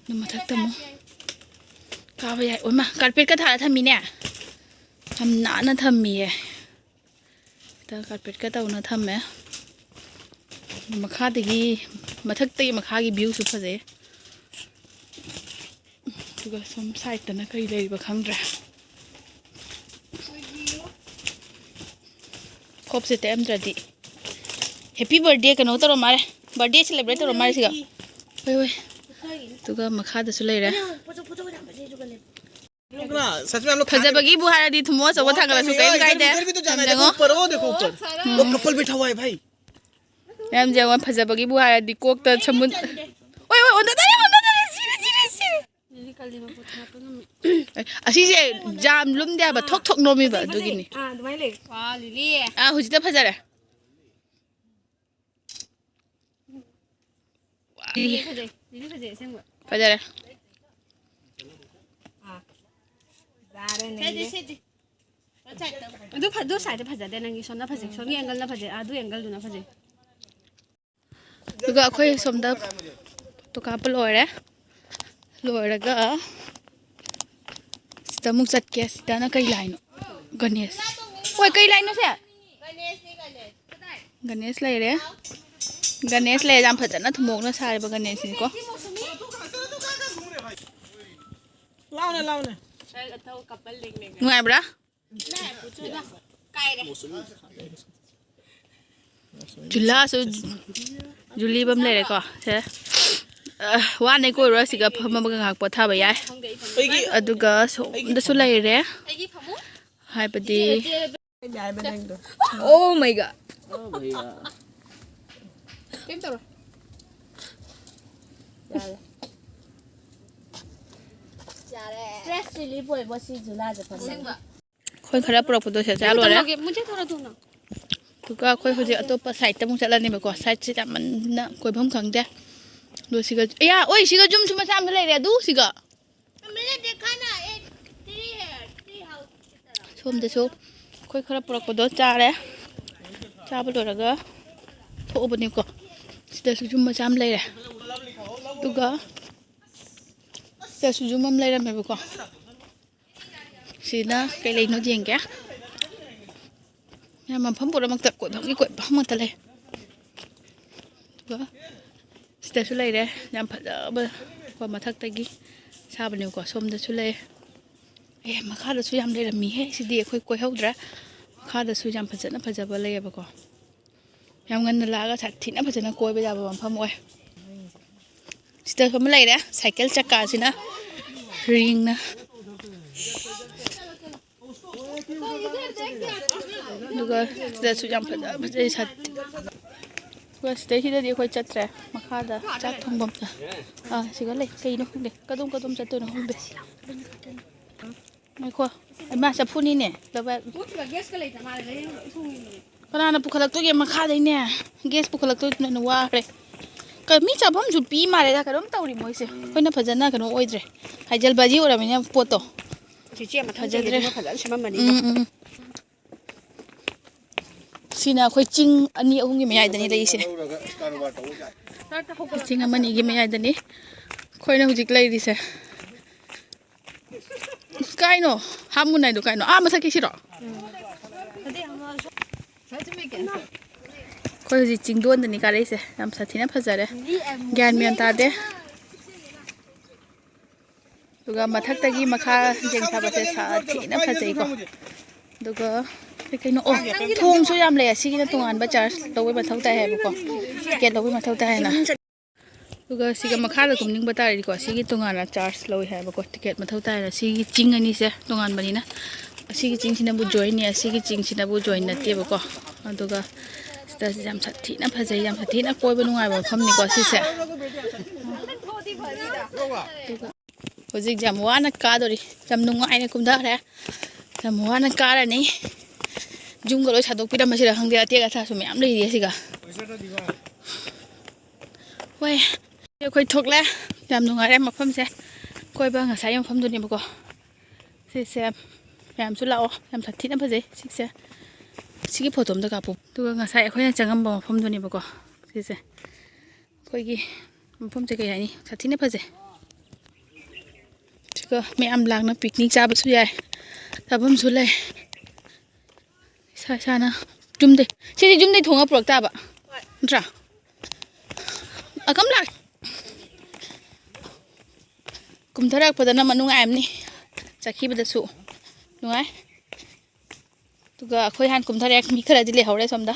ꯑꯗꯨ ꯃꯊꯛꯇ ꯑꯃꯨꯛ ꯀꯥꯕ ꯌꯥꯏ꯫ ꯑꯣꯏꯃꯥ, ꯀꯥꯔꯄꯦꯠꯀ ꯊꯥꯔ ꯊꯝꯃꯤꯅꯦ꯫ ꯌꯥꯝ ꯅꯥꯟꯅ ꯊꯝꯃꯤꯌꯦ꯫ ꯁꯤꯗ ꯀꯥꯔꯄꯦꯠꯀ ꯇꯧꯅ ꯊꯝꯃꯦ꯫ ꯃꯈꯥꯗꯒꯤ, ꯃꯊꯛꯇꯒꯤ ꯃꯈꯥꯒꯤ ꯚ꯭ꯌꯨꯁꯨ ꯐꯖꯩ꯫ ꯑꯗꯨꯒ ꯁꯣꯝ ꯁꯥꯏꯗꯇꯅ ꯀꯔꯤ ꯂꯩꯔꯤꯕ ꯈꯪꯗ꯭ꯔꯦ꯫ ꯈꯣꯞꯁꯦ ꯇꯩꯔꯝꯗ꯭ꯔꯗꯤ꯫ Happy birthday ꯀꯩꯅꯣ ꯇꯧꯔ ꯃꯥꯜꯂꯦ꯫ Birthday celebrate ꯇꯧꯔ ꯃꯥꯜꯂꯦ ꯁꯤꯒ꯫ ꯍꯣꯏ, ꯍꯣꯏ꯫ ꯑꯗꯨꯒ ꯃꯈꯥꯗꯁꯨ ꯂꯩꯔꯦ꯫ ꯐꯖꯕꯒꯤꯕꯨ ꯍꯥꯏꯔꯗꯤ ꯊꯨꯝꯃꯣꯛ ꯑꯆꯧꯕ ꯊꯥꯡꯒꯠꯂꯁꯨ ꯀꯩꯝ ꯀꯥꯏꯗꯦ꯫ ꯌꯥꯝ ꯌꯦꯡꯉꯣ꯫ वो कपल बैठा हुआ है भाई। ꯌꯥꯝ ꯌꯦꯡꯉꯣ, ꯐꯖꯕꯒꯤꯕꯨ ꯍꯥꯏꯔꯗꯤ ꯀꯣꯛꯇ ꯁꯃꯨꯟ-, ꯑꯣꯏ, ꯑꯣꯏ, ꯑꯣꯟꯅꯗꯔꯦ, ꯑꯣꯟꯅꯗꯔꯦ, ꯁꯤꯔꯦ, ꯁꯤꯔꯦ, ꯁꯤꯔꯦ꯫ ꯑꯦ, ꯑꯁꯤꯁꯦ ꯌꯥꯝ ꯂꯨꯝꯗꯦ ꯍꯥꯏꯕ, ꯊꯣꯛ ꯊꯣꯛ ꯅꯣꯝꯃꯤꯕ, ꯑꯗꯨꯒꯤꯅꯤ꯫ ꯑꯥ, ꯍꯧꯖꯤꯛꯇ ꯐꯖꯔꯦ꯫ ꯂꯤꯂꯤ ꯐꯖꯩ, ꯂꯤꯂꯤ ꯐꯖꯩ ꯑꯁꯦꯡꯕ꯫ ꯐꯖꯔꯦ꯫ ꯑꯥ꯫ ꯌꯥꯔꯦ, ꯁꯦꯗꯤ, ꯅꯪꯒꯤ꯫ ꯁꯦꯗꯤ꯫ ꯑꯗꯨ ꯐ-, ꯑꯗꯨ ꯁꯥꯏꯗ ꯐꯖꯗꯦ, ꯅꯪꯒꯤ ꯁꯣꯝꯗ ꯐꯖꯩ, ꯁꯣꯝꯒꯤ ꯑꯦꯡꯒꯜꯅ ꯐꯖꯩ, ꯑꯗꯨ ꯑꯦꯡꯒꯜꯗꯨꯅ ꯐꯖꯩ꯫ ꯑꯗꯨꯒ ꯑꯩꯈꯣꯏ ꯁꯣꯝꯗ ꯐꯣꯇꯣ ꯀꯥꯞꯄ ꯂꯣꯏꯔꯦ꯫ ꯂꯣꯏꯔꯒ ꯁꯤꯗ ꯑꯃꯨꯛ ꯆꯠꯀꯦ꯫ ꯁꯤꯗꯅ ꯀꯩ ꯂꯥꯏꯅꯣ? ꯒꯅꯦꯁ꯫ ꯍꯣꯏ, ꯀꯩ ꯂꯥꯏꯅꯣ ꯁꯦ? ꯒꯅꯦꯁ ꯂꯩꯔꯦ꯫ ꯒꯅꯦꯁ ꯂꯩꯔꯦ, ꯌꯥꯝ ꯐꯖꯅ ꯊꯨꯝꯃꯣꯛꯅ ꯁꯥꯔꯤꯕ ꯒꯅꯦꯁꯅꯤꯀꯣ꯫ ꯂꯥꯎꯅꯦ, ꯂꯥꯎꯅꯦ꯫ ꯅꯨꯡꯉꯥꯏꯕ꯭ꯔꯥ? ꯖꯨꯂꯥꯁꯨ ꯖꯨꯂꯤ ꯐꯝ ꯂꯩꯔꯦꯀꯣ꯫ ꯁꯦ, ꯑ, ꯋꯥꯅ ꯀꯣꯏꯔꯣ, ꯑꯁꯤꯒ ꯐꯝꯃꯒ ꯉꯥꯏꯍꯥꯛ ꯄꯣꯊꯥꯕ ꯌꯥꯏ꯫ ꯑꯩꯒꯤ ꯑꯗꯨꯒ ꯁꯣꯝꯗꯁꯨ ꯂꯩꯔꯦ, ꯍꯥꯏꯕꯗꯤ꯫ ꯑꯩꯅ ꯍꯥꯏꯕ ꯅꯪꯗꯣ꯫ Oh my God. ꯀꯩꯝ ꯇꯧꯔꯣꯏ꯫ ꯌꯥꯔꯦ꯫ ꯌꯥꯔꯦ꯫ Stress relief ꯑꯣꯏꯕ ꯁꯤ ꯖꯨꯂꯥꯁꯦ ꯐꯖꯅ꯫ ꯑꯁꯦꯡꯕ꯫ ꯑꯩꯈꯣꯏ ꯈꯔ ꯄꯨꯔꯛꯄꯗꯣ ꯁꯤꯗ ꯆꯥ ꯂꯣꯏꯔꯦ꯫ ꯇꯧꯔꯒꯦ, ꯃꯨꯟꯁꯦ ꯊꯣꯔꯣ ꯊꯨꯅ꯫ ꯑꯗꯨꯒ ꯑꯩꯈꯣꯏ ꯍꯧꯖꯤꯛ ꯑꯇꯣꯞꯄ side ꯇ ꯑꯃꯨꯛ ꯆꯠꯂꯅꯦꯕꯀꯣ꯫ Side ꯁꯦ ꯌꯥꯝꯃꯟꯗꯅ ꯀꯣꯏꯐꯝ ꯈꯪꯗꯦ꯫ ꯑꯗꯣ ꯁꯤꯒ, ꯑꯌꯥ, ꯑꯣꯏ, ꯁꯤꯒ ꯌꯨꯝꯁꯨ ꯃꯆꯥ ꯑꯃ ꯂꯩꯔꯦ꯫ ꯑꯗꯨ ꯁꯤꯒ꯫ ꯁꯣꯝꯗꯁꯨ ꯑꯩꯈꯣꯏ ꯈꯔ ꯄꯨꯔꯛꯄꯗꯣ ꯆꯥꯔꯦ꯫ ꯆꯥꯕ ꯂꯣꯏꯔꯒ ꯊꯣꯛꯎꯕꯅꯤꯀꯣ꯫ ꯁꯤꯗꯁꯨ ꯌꯨꯝ ꯃꯆꯥ ꯑꯃ ꯂꯩꯔꯦ꯫ ꯑꯗꯨꯒ ꯁꯤꯗꯁꯨ ꯌꯨꯝ ꯑꯃ ꯂꯩꯔꯝꯃꯦꯕꯀꯣ꯫ ꯁꯤꯅ ꯀꯩ ꯂꯩꯅꯣ ꯌꯦꯡꯒꯦ꯫ ꯌꯥꯝ ꯃꯐꯝ ꯄꯨꯝꯅꯃꯛꯇ ꯀꯣꯏꯐꯝꯒꯤ ꯀꯣꯏꯐꯝ ꯉꯥꯛꯇ ꯂꯩ꯫ ꯑꯗꯨꯒ ꯁꯤꯗꯁꯨ ꯂꯩꯔꯦ, ꯌꯥꯝ ꯐꯖꯕ ꯀꯣ, ꯃꯊꯛꯇꯒꯤ ꯁꯥꯕꯅꯦꯕꯀꯣ꯫ ꯁꯣꯝꯗꯁꯨ ꯂꯩ꯫ ꯑꯦ, ꯃꯈꯥꯗꯁꯨ ꯌꯥꯝ ꯂꯩꯔꯝꯃꯤꯍꯦ꯫ ꯁꯤꯗꯤ ꯑꯩꯈꯣꯏ ꯀꯣꯏꯍꯧꯗ꯭ꯔꯦ꯫ ꯃꯈꯥꯗꯁꯨ ꯌꯥꯝ ꯐꯖꯅ ꯐꯖꯕ ꯂꯩꯌꯦꯕꯀꯣ꯫ ꯌꯥꯝ ꯉꯟꯅ ꯂꯥꯛꯑꯒ ꯁꯥꯊꯤꯅ ꯐꯖꯅ ꯀꯣꯏꯕ ꯌꯥꯕ ꯃꯐꯝ ꯑꯣꯏ꯫ ꯁꯤꯗꯁꯨ ꯑꯃ ꯂꯩꯔꯦ, ꯁꯥꯏꯀꯜ ꯆꯀꯥꯁꯤꯅ ꯔꯤꯡꯅ꯫ ꯑꯗꯨꯒ ꯁꯤꯗꯁꯨ ꯌꯥꯝ ꯐꯖ ꯐꯖꯩ ꯁꯥꯠ-, ꯑꯗꯨꯒ ꯁꯤꯗꯩꯁꯤꯗꯗꯤ ꯑꯩꯈꯣꯏ ꯆꯠꯇ꯭ꯔꯦ꯫ ꯃꯈꯥꯗ ꯆꯥꯛ ꯊꯣꯡꯐꯝꯗ, ꯑꯥ, ꯁꯤꯒ ꯂꯩ꯫ ꯀꯩꯅꯣ ꯈꯪꯗꯦ, ꯀꯗꯣꯝ ꯀꯗꯣꯝ ꯆꯠꯇꯣꯏꯅꯣ ꯈꯪꯗꯦ꯫ ꯉꯥꯏꯈꯣ, ꯏꯃꯥ ꯆꯐꯨꯅꯤꯅꯦ꯫ ꯂꯧꯕ-, ꯀꯅꯥꯅ ꯄꯨꯈꯠꯂꯛꯇꯣꯏꯒꯦ ꯃꯈꯥꯗꯩꯅꯦ? Gas ꯄꯨꯈꯠꯂꯛꯇꯣꯏꯗꯨꯅ ꯍꯦꯟꯅ ꯋꯥꯈ꯭ꯔꯦ꯫ ꯀ- ꯃꯤ ꯆꯥꯐꯝꯁꯨ ꯄꯤ ꯃꯥꯜꯂꯦꯗ꯫ ꯀꯩꯅꯣꯝ ꯇꯧꯔꯤ ꯃꯣꯏꯁꯦ꯫ ꯑꯩꯈꯣꯏꯅ ꯐꯖꯅ ꯀꯩꯅꯣ ꯑꯣꯏꯗ꯭ꯔꯦ꯫ ꯍꯥꯏꯖꯜꯕꯥꯖꯤ ꯑꯣꯏꯔꯕꯅꯤꯅ ꯄꯣꯠꯇꯣ꯫ ꯆꯦꯆꯦ, ꯃꯊꯪ ꯐꯖꯗ꯭ꯔꯦ꯫ ꯆꯍꯤꯗꯤ ꯃꯣꯏ ꯐꯖꯅ ꯁꯦꯝꯃꯝꯃꯅꯤꯀꯣ꯫ ꯎꯝ, ꯎꯝ, ꯎꯝ꯫ ꯁꯤꯅ ꯑꯩꯈꯣꯏ ꯆꯤꯡ ꯑꯅꯤ ꯑꯍꯨꯝꯒꯤ ꯃꯌꯥꯏꯗꯅꯤ ꯂꯩꯔꯤꯁꯦ꯫ ꯆꯤꯡ ꯑꯃ ꯑꯅꯤꯒꯤ ꯃꯌꯥꯏꯗꯅꯤ ꯑꯩꯈꯣꯏꯅ ꯍꯧꯖꯤꯛ ꯂꯩꯔꯤꯁꯦ꯫ ꯀꯥꯏꯅꯣ? ꯍꯥꯃꯨ ꯅꯥꯏꯗꯣ ꯀꯥꯏꯅꯣ? ꯑꯥ, ꯃꯊꯛꯀꯤ ꯁꯤꯔꯣ? ꯑꯩꯈꯣꯏ ꯍꯧꯖꯤꯛ ꯆꯤꯡꯗꯣꯟꯗꯅꯤ ꯀꯥꯔꯛꯏꯁꯦ꯫ ꯌꯥꯝ ꯁꯥꯊꯤꯅ ꯐꯖꯔꯦ꯫ ꯒ꯭ꯌꯥꯟ ꯃꯦꯟ ꯇꯥꯗꯦ꯫ ꯑꯗꯨꯒ ꯃꯊꯛꯇꯒꯤ ꯃꯈꯥ ꯌꯦꯡꯊꯕꯁꯦ ꯁꯥꯊꯤꯅ ꯐꯖꯩꯀꯣ꯫ ꯑꯗꯨꯒ ꯀꯩ ꯀꯩꯅꯣ, ꯑꯣ, ꯊꯣꯡꯁꯨ ꯌꯥꯝ ꯂꯩ꯫ ꯑꯁꯤꯒꯤꯅ ꯇꯣꯉꯥꯟꯕ ꯆꯥꯔꯖ ꯂꯧꯕꯩ ꯃꯊꯧ ꯇꯥꯏ ꯍꯥꯏꯕꯀꯣ, ꯇꯤꯀꯦꯠ ꯂꯧꯕꯩ ꯃꯊꯧ ꯇꯥꯏ ꯍꯥꯏꯅ꯫ ꯑꯗꯨꯒ ꯁꯤꯒ ꯃꯈꯥꯗ ꯀꯨꯝꯅꯤꯡꯕ ꯇꯥꯔꯗꯤꯀꯣ, ꯁꯤꯒꯤ ꯇꯣꯉꯥꯟꯅ ꯆꯥꯔꯖ ꯂꯧꯋꯦ ꯍꯥꯏꯕꯀꯣ, ꯇꯤꯀꯦꯠ ꯃꯊꯧ ꯇꯥꯏꯅ꯫ ꯁꯤꯒꯤ ꯆꯤꯡ ꯑꯅꯤꯁꯦ ꯇꯣꯉꯥꯟꯕꯅꯤꯅ, ꯑꯁꯤꯒꯤ ꯆꯤꯡꯁꯤꯅꯕꯨ ꯖꯣꯏꯟꯅꯤ, ꯑꯁꯤꯒꯤ ꯆꯤꯡꯁꯤꯅꯕꯨ ꯖꯣꯏꯟ ꯅꯠꯇꯦꯕꯀꯣ꯫ ꯑꯗꯨꯒ ꯁꯤꯗ ꯌꯥꯝ ꯁꯥꯊꯤꯅ ꯐꯖꯩ, ꯌꯥꯝ ꯁꯥꯊꯤꯅ ꯀꯣꯏꯕ ꯅꯨꯡꯉꯥꯏꯕ ꯃꯐꯝꯅꯤꯀꯣ ꯁꯤꯁꯦ꯫ ꯑꯗꯨꯒ ꯍꯧꯖꯤꯛ ꯌꯥꯝ ꯋꯥꯅ ꯀꯥꯗꯣꯔꯤ, ꯌꯥꯝ ꯅꯨꯡꯉꯥꯏꯅ ꯀꯨꯝꯊꯈ꯭ꯔꯦ, ꯌꯥꯝ ꯋꯥꯅ ꯀꯥꯔꯅꯤ꯫ ꯌꯨꯝꯒ ꯂꯣꯏ ꯁꯥꯗꯣꯛꯄꯤꯔꯝꯃꯁꯤꯔ ꯈꯪꯗꯦ, ꯑꯇꯦꯛ ꯑꯊꯥꯁꯨ ꯃꯌꯥꯝ ꯂꯩꯔꯤ ꯑꯁꯤꯒ꯫ ꯍꯣꯏ, ꯑꯩꯈꯣꯏ ꯊꯣꯛꯂꯦ꯫ ꯌꯥꯝ ꯅꯨꯡꯉꯥꯏꯔꯦ ꯃꯐꯝꯁꯦ꯫ ꯀꯣꯏꯕ ꯉꯁꯥꯏ ꯃꯐꯝꯗꯨꯅꯦꯕꯀꯣ꯫ ꯁꯤꯁꯦ ꯃꯌꯥꯝꯁꯨ ꯂꯥꯛꯑꯣ꯫ ꯌꯥꯝ ꯁꯥꯊꯤꯅ ꯐꯖꯩ ꯁꯤꯁꯦ꯫ ꯁꯤꯒꯤ ꯐꯣꯇꯣ ꯑꯝꯇ ꯀꯥꯞꯄꯨ꯫ ꯑꯗꯨꯒ ꯉꯁꯥꯏ ꯑꯩꯈꯣꯏꯅ ꯆꯪꯉꯝꯕ ꯃꯐꯝꯗꯨꯅꯦꯕꯀꯣ꯫ ꯁꯤꯁꯦ ꯑꯩꯈꯣꯏꯒꯤ ꯃꯐꯝꯁꯦ ꯀꯩ ꯍꯥꯏꯅꯤ? ꯁꯥꯊꯤꯅ ꯐꯖꯩ꯫ ꯑꯗꯨꯒ ꯃꯌꯥꯝ ꯂꯥꯛꯅ ꯄꯤꯛꯅꯤꯛ ꯆꯥꯕꯁꯨ ꯌꯥꯏ꯫ ꯆꯥꯐꯝꯁꯨ ꯂꯩ꯫ ꯏꯁꯥ ꯏꯁꯥꯅ ꯌꯨꯝꯗꯩ, ꯁꯤꯗꯤ ꯌꯨꯝꯗꯩ ꯊꯣꯡꯉ ꯄꯨꯔꯛ ꯇꯥꯕ꯫ ꯅꯠꯇ꯭ꯔꯥ? ꯑꯀꯝ ꯂꯥꯛ-, ꯀꯨꯝꯊꯔꯛꯄꯗꯅ ꯑꯃ ꯅꯨꯡꯉꯥꯏꯕꯅꯤ, ꯆꯠꯈꯤꯕꯗꯁꯨ ꯅꯨꯡꯉꯥꯏ꯫ ꯑꯗꯨꯒ ꯑꯩꯈꯣꯏ ꯍꯥꯟꯅ ꯀꯨꯝꯊꯔꯛꯑꯦ, ꯃꯤ ꯈꯔꯗꯤ ꯂꯩꯍꯧꯔꯦ ꯁꯣꯝꯗ꯫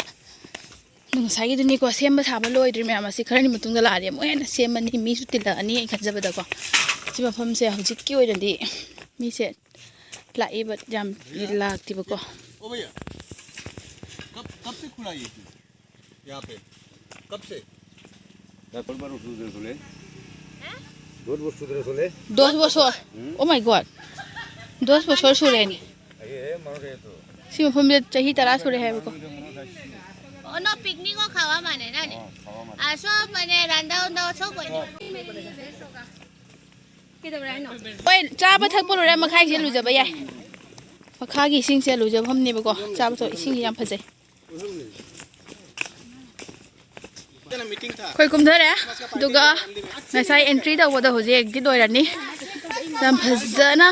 ꯑꯗꯨ ꯉꯁꯥꯏꯒꯤꯗꯨꯅꯤꯀꯣ, ꯁꯦꯝꯕ ꯁꯥꯕ ꯂꯣꯏꯗ꯭ꯔꯤ ꯃꯌꯥꯝ ꯑꯁꯤ ꯈꯔꯅꯤ ꯃꯇꯨꯡꯗ ꯂꯥꯛꯑꯗꯤ ꯑꯃꯨꯛ ꯍꯦꯟꯅ ꯁꯦꯝꯃꯅꯤ, ꯃꯤꯁꯨ ꯇꯤꯜꯂꯛꯑꯅꯤ ꯑꯩ ꯈꯟꯖꯕꯗꯀꯣ꯫ ꯁꯤ ꯃꯐꯝꯁꯦ ꯍꯧꯖꯤꯛꯀꯤ ꯑꯣꯏꯅꯗꯤ ꯃꯤꯁꯦ ꯂꯥꯛꯏꯕ ꯌꯥꯝ ꯂꯥꯛꯇꯦꯕꯀꯣ꯫ ओ भैया, कब कब से खुला ये चीज यहाँ पे? कब से? 야, 돌바로 두드려 solé. ¿Dos vos sucede solé? Dos vos so-, oh my God. Dos vos sol sureni. Ahí, eh, mano de esto. ꯁꯤ ꯃꯐꯝꯁꯦ ꯆꯍꯤ ꯇꯔꯥ ꯁꯨꯔꯦ ꯍꯥꯏꯕꯀꯣ꯫ ꯑꯣ, ꯅꯣ, ꯄꯤꯛꯅꯤꯛ ꯑꯣ ꯈꯥꯋꯥ ꯃꯥꯅꯦ ꯅꯥꯅꯦ꯫ ꯑꯁꯣ ꯃꯅꯦ ꯔꯥꯟꯗꯥ ꯎꯟꯗꯥ ꯑꯣ ꯁꯣ ꯀꯣꯏꯅꯤ꯫ ꯀꯩꯗꯧꯔꯦ ꯍꯥꯏꯅꯣ? ꯍꯣꯏ, ꯆꯥꯕ ꯊꯛꯄ ꯂꯣꯏꯔ ꯃꯈꯥꯏꯁꯦ ꯂꯨꯖꯕ ꯌꯥꯏ꯫ ꯃꯈꯥꯒꯤ ꯏꯁꯤꯡꯁꯦ ꯂꯨꯖꯐꯝꯅꯦꯕꯀꯣ꯫ ꯆꯥꯕ ꯊꯛ ꯏꯁꯤꯡꯁꯦ ꯌꯥꯝ ꯐꯖꯩ꯫ ꯑꯩꯈꯣꯏ ꯀꯨꯝꯊꯔꯦ꯫ ꯑꯗꯨꯒ ꯉꯁꯥꯏ ꯑꯦꯟꯇ꯭ꯔꯤ ꯇꯧꯕꯗꯣ ꯍꯧꯖꯤꯛ ꯑꯦꯛꯖꯤꯠ ꯑꯣꯏꯔꯅꯤ꯫ ꯌꯥꯝ ꯐꯖꯅ